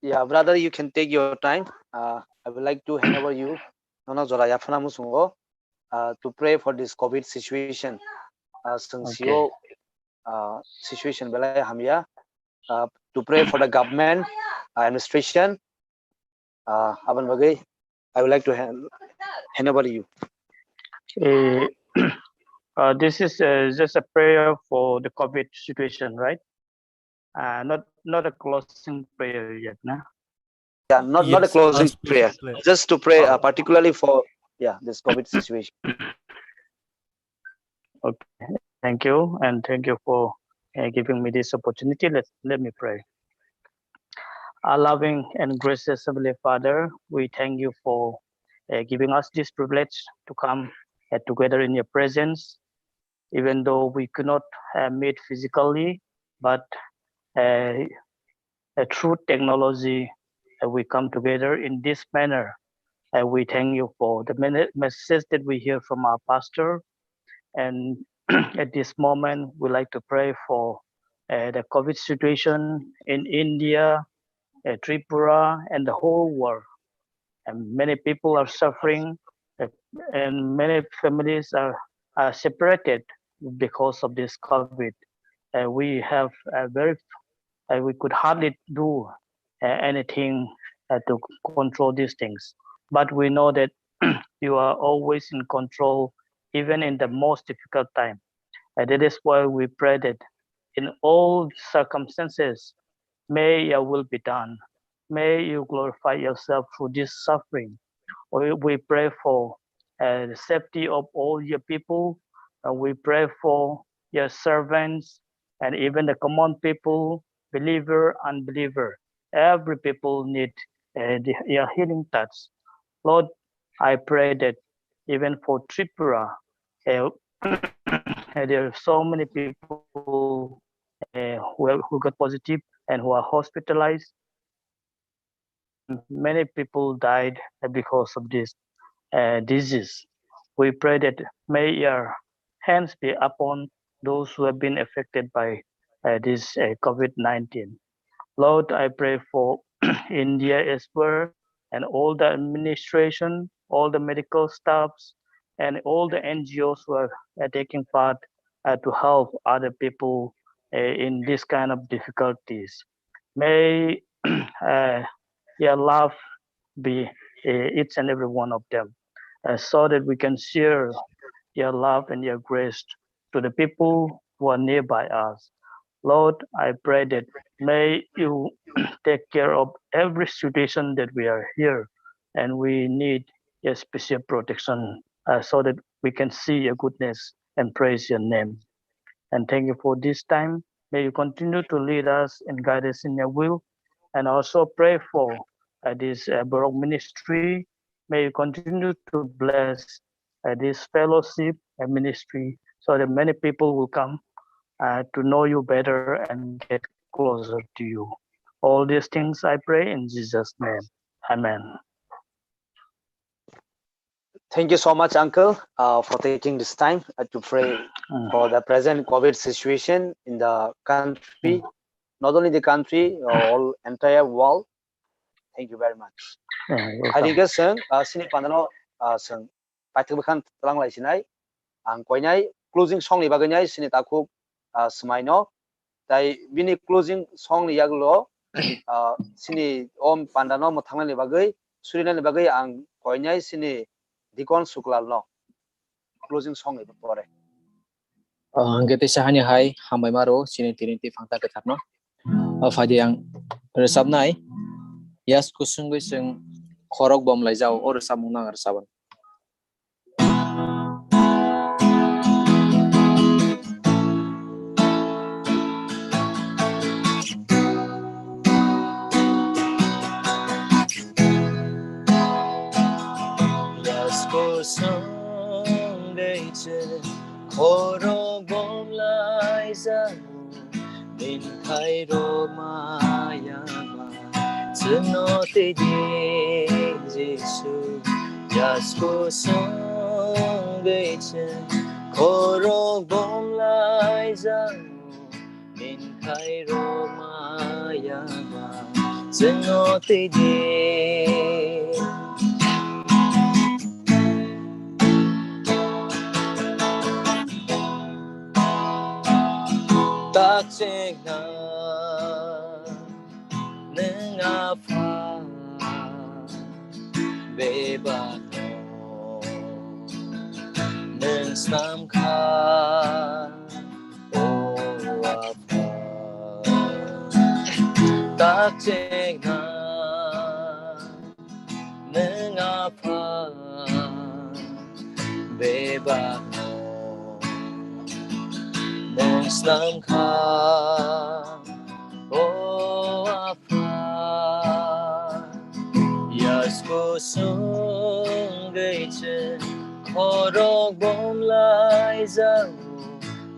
Yeah, brother, you can take your time. Uh, I would like to hand over you, nono jora yaphana muchungo, uh, to pray for this covid situation. Uh, chwng Okay. sio, uh, situation belai hamya. Uh, to pray for the government, uh, administration, uh, aboni bagwi I would like to hand, hand over you. Eh, uh, this is, uh, just a prayer for the covid situation, right? Uh, not, not a closing prayer yet, na? Yeah, not, not a Yes, closing last prayer. Prayer. Just to pray, uh, Oh. particularly for, yeah, this covid situation. Okay, thank you, and thank you for, uh, giving me this opportunity. Let, let me pray. Our loving and gracious Heavenly Father, we thank you for, uh, giving us this privilege to come, uh, together in your presence, even though we could not, uh, meet physically, but, uh, uh, through technology, uh, we come together in this manner. Uh, we thank you for the many messages that we hear from our pastor. And at this moment, we like to pray for, uh, the covid situation in India, uh, Tripura, and the whole world. And many people are suffering, uh, and many families are, are separated because of this covid. Uh, we have a very, uh, we could hardly do, uh, anything, uh, to control these things. But we know that you are always in control, even in the most difficult time. And that is why we pray that in all circumstances, may your will be done. May you glorify yourself through this suffering. We, we pray for, uh, the safety of all your people. Uh, we pray for your servants and even the common people, believer, unbeliever. Every people need, uh, the, your healing touch. Lord, I pray that even for Tripura, uh, there are so many people, uh, who, have, who got positive and who are hospitalized. many people died because of this uh, disease. We pray that may your hands be upon those who have been affected by uh, this uh, COVID nineteen. Lord, I pray for India as well and all the administration, all the medical staffs, and all the N G Os who are uh, taking part uh, to help other people uh, in this kind of difficulties. May uh, your love be uh, each and every one of them, uh, so that we can share your love and your grace to the people who are nearby us. Lord, I pray that may you take care of every situation that we are here, and we need your special protection uh, so that we can see your goodness and praise your name. And thank you for this time. May you continue to lead us and guide us in your will. And also pray for uh, this uh, Borok ministry. May you continue to bless uh, this fellowship and ministry so that many people will come uh, to know you better and get closer to you. All these things I pray in Jesus' name. Amen. Thank you so much, Uncle, uh, for taking this time uh, to pray Mm. for the present COVID situation in the country, not only the country, uh, all entire world. Thank you very much. Yeah, Hai welcome. ringke seng, uh, sini pandano uh, seng paithak bwkhan tlang lai sinai. Ang koinai closing song ni bagwi nai sini takhuk uh, swmaino. Tai bini closing song ni yagulo uh, sini om pandano mwthangnani bagwi surinani bagwi ang koinai sini Dikon Suklal no closing song ni pore. Hwnkhe teisa hani hai hambai maro chini tini twi phangta kwtharno. O phaidi ang rwchapnai yas kusungwi chwng khorok bom laijao o rwchapmungno ang rwchapnai. Yas kusungwi chwng khorok bom laijao, ninkhai rok maya ba chwngno twi di Jisu. Yas kusungwi chwng khorok bom laijao, ninkhai rok maya ba chwngno twi di. Tak chengna nwng Apha bebakno nwng snam kha, o Apha. Tak chengna nwng Apha bebakno nwng snam kha, o Apha. Yas kusungwi chwng khorok bom laijao,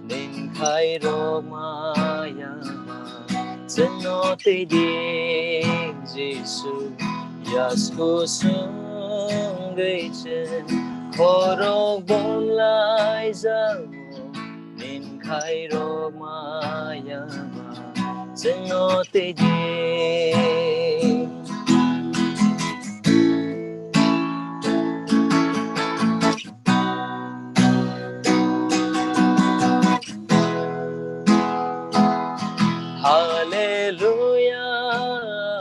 ninkhai rok maya ba chwngno twi di Jisu. Yas kusungwi chwng khorok bom laijao, ninkhai rok maya ba chwngno twi di. Hallelujah,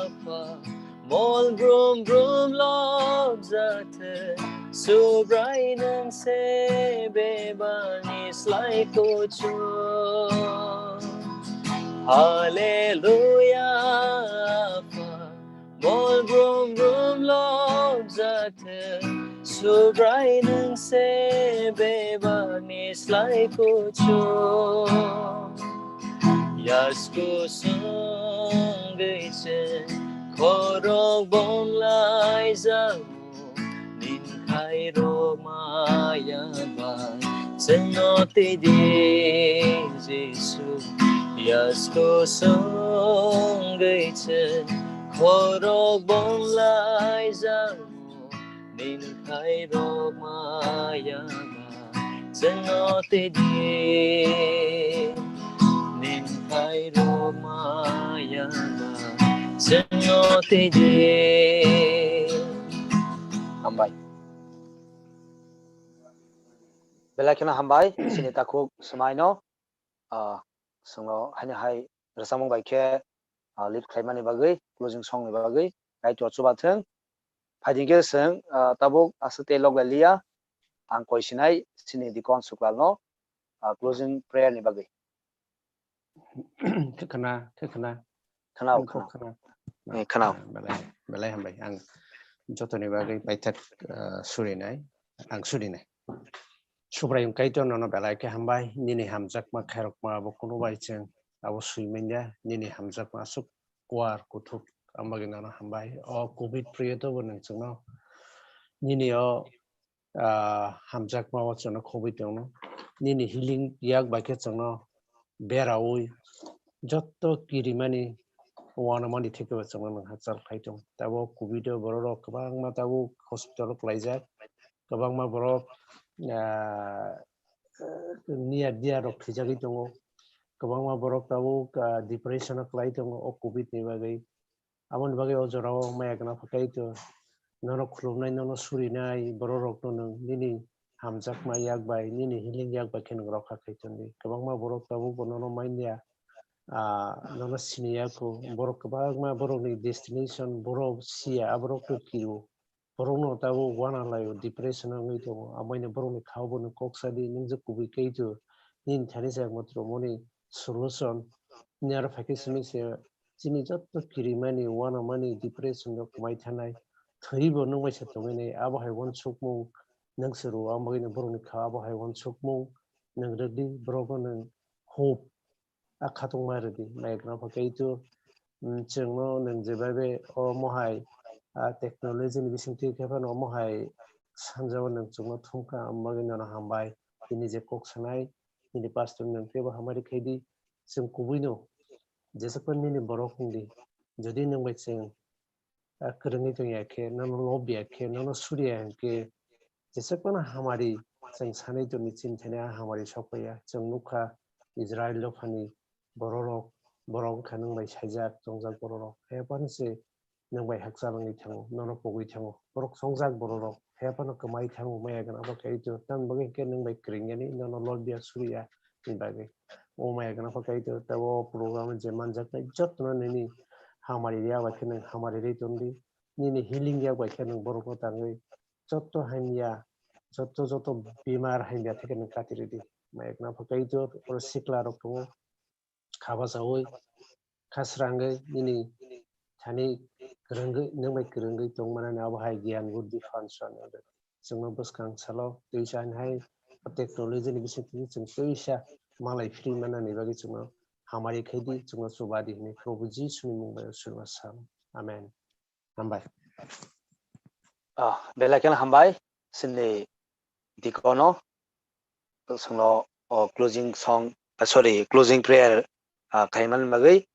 Apha, mol brum brum lobjak thung, Subrai nwng se bebakni slai kuchuk. Hallelujah, Apha, mol brum brum lobjak thung, Subrai nwng se bebakni slai kuchuk. Yas kusungwi chwng khorok bom laijao, ninkhai rok maya ba chwngno twi di Jisu. Yas kusungwi chwng Borok bonlai jango, nin khai rok maya ba, chwngno twi di. Nin khai rok maya ba, chwngno twi di. Hambai. Belai kheno hambai, chini takhuk swmaino. Ah, chwngno haino hai rwchapmung bai khe, ah, lead khlaimani bagwi, closing song ni bagwi, Kaitor chubathwng. Phaidi khe chwng, ah, tabuk aswk tei lok lai liya, ang koi sinai chini Deacon Suklalno, ah, closing prayer ni bagwi. Khe khna, khe khna. Khna, ang kok khna. Khna. Eh, khna. Ah, belai, belai hambai. Ang jotoni bagwi paithak, ah, surinai, ang surinai. Subraiyung Kaitor nono belai khe hambai, nini hamjakma khairokma abo kunubai chwng abo swi manya, nini hamjakma aswk kuar kuthuk ang bagwi nono hambai. O covid period o bo nwng chwngno nini o, ah, hamjakma o chwngno khobwi tongno, nini healing yak bai khe chwngno beraui jotto kirimani uanamani theke bo chwngno nwng hachal khai tong. Tabuk covid o borok rok kwbangma tabuk hospital o kwlaijak, kwbangma borok, ah, niya diya rok thwijagwi tongo, kwbangma borok tabuk, ah, depression o kwlai tongo o covid ni bagwi. Aboni bagwi o jorao maya gwnang phakai to nono khulumnai, nono surinai borok rokno nwng nini hamjakma yak bai, nini healing yak bai khe nwng rokha khai tondi. Kwbangma borok tabuk bo nono manya, ah, nono siniya kho. Borok kwbangma borokni destination borok siya, aborok to kiru. Borokno tabuk uana laio, depression wngwi tongo. Amaino borokni khao bono kok sadi, nwng je kubui kai to, nini thani se ekmatro moni solution. Nini aro phaikhe simi se, chini jotto kirimani, uanamani, depression rok kwmai thanai, thwibo nwng bai se tongwi nai, abo hai uansukmung nwng se rwo, ang bagwino borokni kha abo hai uansukmung nwng rwdi, borokno nwng hope a khatungma rwdi. Maya gwnang pha kaitor, mm, chwngno nwng jebabe omo hai, ah, technology ni bisingtwi khe phano omo hai sanjao nwng chwngno thumkha, ang bagwi nono hambai. Nini je kok sanai, nini pastor nwng teibo hamari khaidi. Chwng kubuino jesakno nini borok wngdi. Jodi nwng bai chwng ah, kwrwngwi tongya khe, nono lob ya khe, nono suriya hwnkhe, jesakmano hamari chwng sanwi tongni chini thani a hamari sokpaiya. Chwng nukha Israil dophani bororok, borok wngkha nwng bai saijak, chongjak bororok. Haiphano se nwng bai hakchal wngwi thango, nono pogwi thango. Borok chongjak bororok, haiphano kwmai thango, maya gwnang bo kaitor. Tamni bagwi hwnkhe nwng bai kwrwngya ni, nono lob ya, suriya ni bagwi. O maya gwnang pha kaitor, tei o program je manjaknai jotono nini hamari yak bai khe nwng hamari rwi tongdi, nini healing yak bai khe nwng borokno tangwi joto hamya, joto joto bemar hamya theke nwng kati rwdi. Maya gwnang pha kaitor, oro sikla rok tongo, kha bachaui, kha srangwi nini thani kwrwngwi, nwng bai kwrwngwi tongmanani abo hai giyan buddhi phan swnwi rwdi. Chwngno bwskang salo twisa hai technology ni bisingtwi chwng twisa malai phiri manani bagwi chwngno hamari khaidi, chwngno chubadi hwnwi Probhu Jisuni mung bai chwngno sa. Amen. Hambai. Ah, belai kheno hambai, chini Deacon no, chwngno, o, closing song, ah, sorry, closing prayer, ah, khaimani bagwi.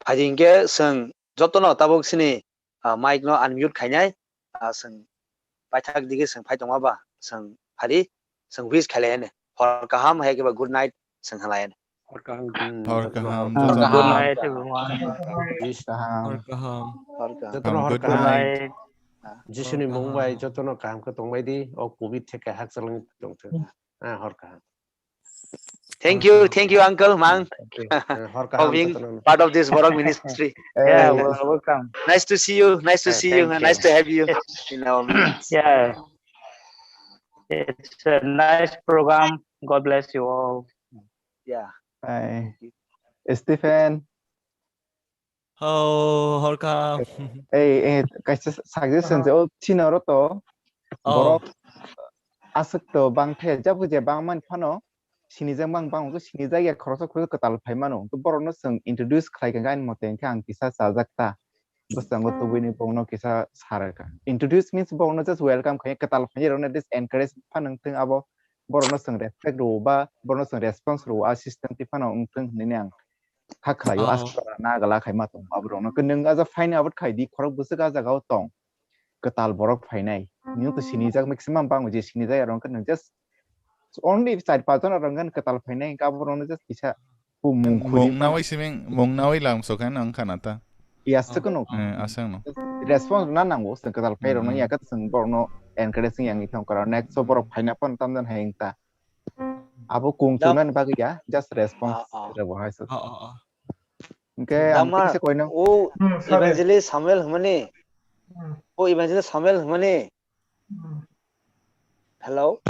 Phaidi hwnkhe chwng jotono tabuk chini, ah, mic no unmute khainai, ah, chwng paithak digi chwng phai tongma ba, chwng phari, chwng wish khailai ani. Hor kaham, hai khe ba good night, chwng halai ani. Hor kaham. Hmm, Hor jotono kaham, hor kaham. Good night, everyone. Wish kaham. Hor kaham. Hor kaham. Jotono Kaham, hor good kaham. Night. Jisuni Hor mung bai kaham. Jotono kaham khe tongbai di, o covid theke hakchal wngwi tongthok. Ah, hor kaham. Thank you, thank you, uncle, mang. Thank you. Eh, hor For kaham being jotono. Part of this Borok ministry. Eh, Yeah, yes. Wel-, welcome. Nice to see you, nice to Eh, see you, thank nice you. To have you Yes. In our midst. Yeah. It's a nice program. God bless you all. Yeah. Hi. Stephen. Hello, hor kaham. Ei, ei, kaisa suggestion je, o chini oro to Oh. Borok aswk to bang the, jabo je bang man phano, sinijak bang bang, sinijak ya khoroksa khoroksa kwtal phai mano. To borokno chwng introduce khlai kha, ani mote hwnkhe ang kisa chajak ta. Bwskango tubui ni bongno kisa saraka. Introduce means bongno just welcome khai, kwtal phai rokno just encourage phan wngthung abo, borokno chwng respect rwo ba borokno chwng response rwo, a system twi phano wngthung hinwi ang kha khlaio, oh, aswk jora nagala khaima tongo aborokno. Khe nwng aja phaini abot khai di, khorok bwswk a jagao tong, kwtal borok phainai. Nwng to sinijak maximum bango je sinijak arokhe nwng just only char panch jon arokhe kwtal phainai, hwnkhe aborokno just kisa mung khuni mung nawi siming, mung nawi lamsokhe nwng khana ta. Yes, oh, se kono. Eh, aswkno. Response na nango, chwng kwtal phai rokno, hmm, ya khe chwng borokno encourage wng yang thong kora. Next so borok phaina phan tamjan hai wng ta. Abo kung chungnani bagwi ya, just response, ah, ah, rwbo hai se. Ah, ah, ah. Hwnkhe ang tama kisa koino. O, hmm, sorry. Evangelist Samuel hwnmani. Hmm. O Evangelist Samuel hwnmani. Hmm. Hello?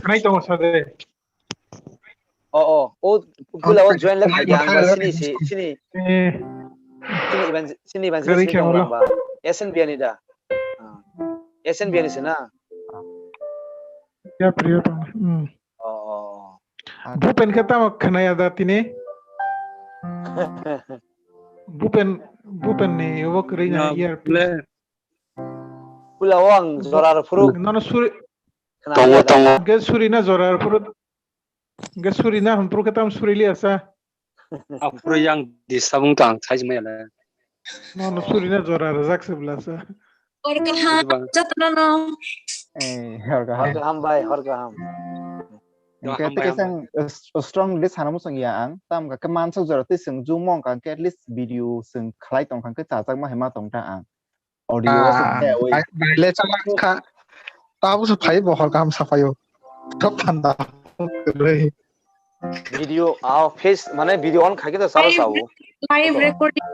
Khwnai tongo sade. O, o, o, pula o join le khai ang ba sini si, sini. Eh. Sini Evan-, sini Evangelist sini khe wala. Ba. S N B ani da. Ah. S N B ani se na. Ya, Priyo tong. Hmm. Oh, oh, oh. Bhupen khe tamo khwnaya da tini? Bhupen, Bhupen ni obo kwrwi na earpiece. Pula o ang jora rw phuru. Nono suri. Khwnaya da. Tongo, tongo. Hwnkhe suri na jora rw phuru. Hwnkhe suri na hwn phuru khe tamo suri liya sa. Aphuru yang disabung tang sai jmai ala. Nono suri na jora rwjak se bwla sa. Hor kaham, jotono no. Eh, hor kaham. Hor kaham bai, hor kaham. Hwnkhe kaham tei bai, kaham kaisa bai. Ang, eh, strong le sana muchung ya ang. Tam ka mansuk jora tei chwng jumong ka hwnkhe at least video chwng khlai tong kha hwnkhe chajak ma hai ma tong ta ang. Audio ah, se khe oi. Bai, bai le chala kha. Tabuk se phai bo hor kaham sa phaio. Thok thanda. Video, ah, face, mane video on khai khe to salo sao. Live recording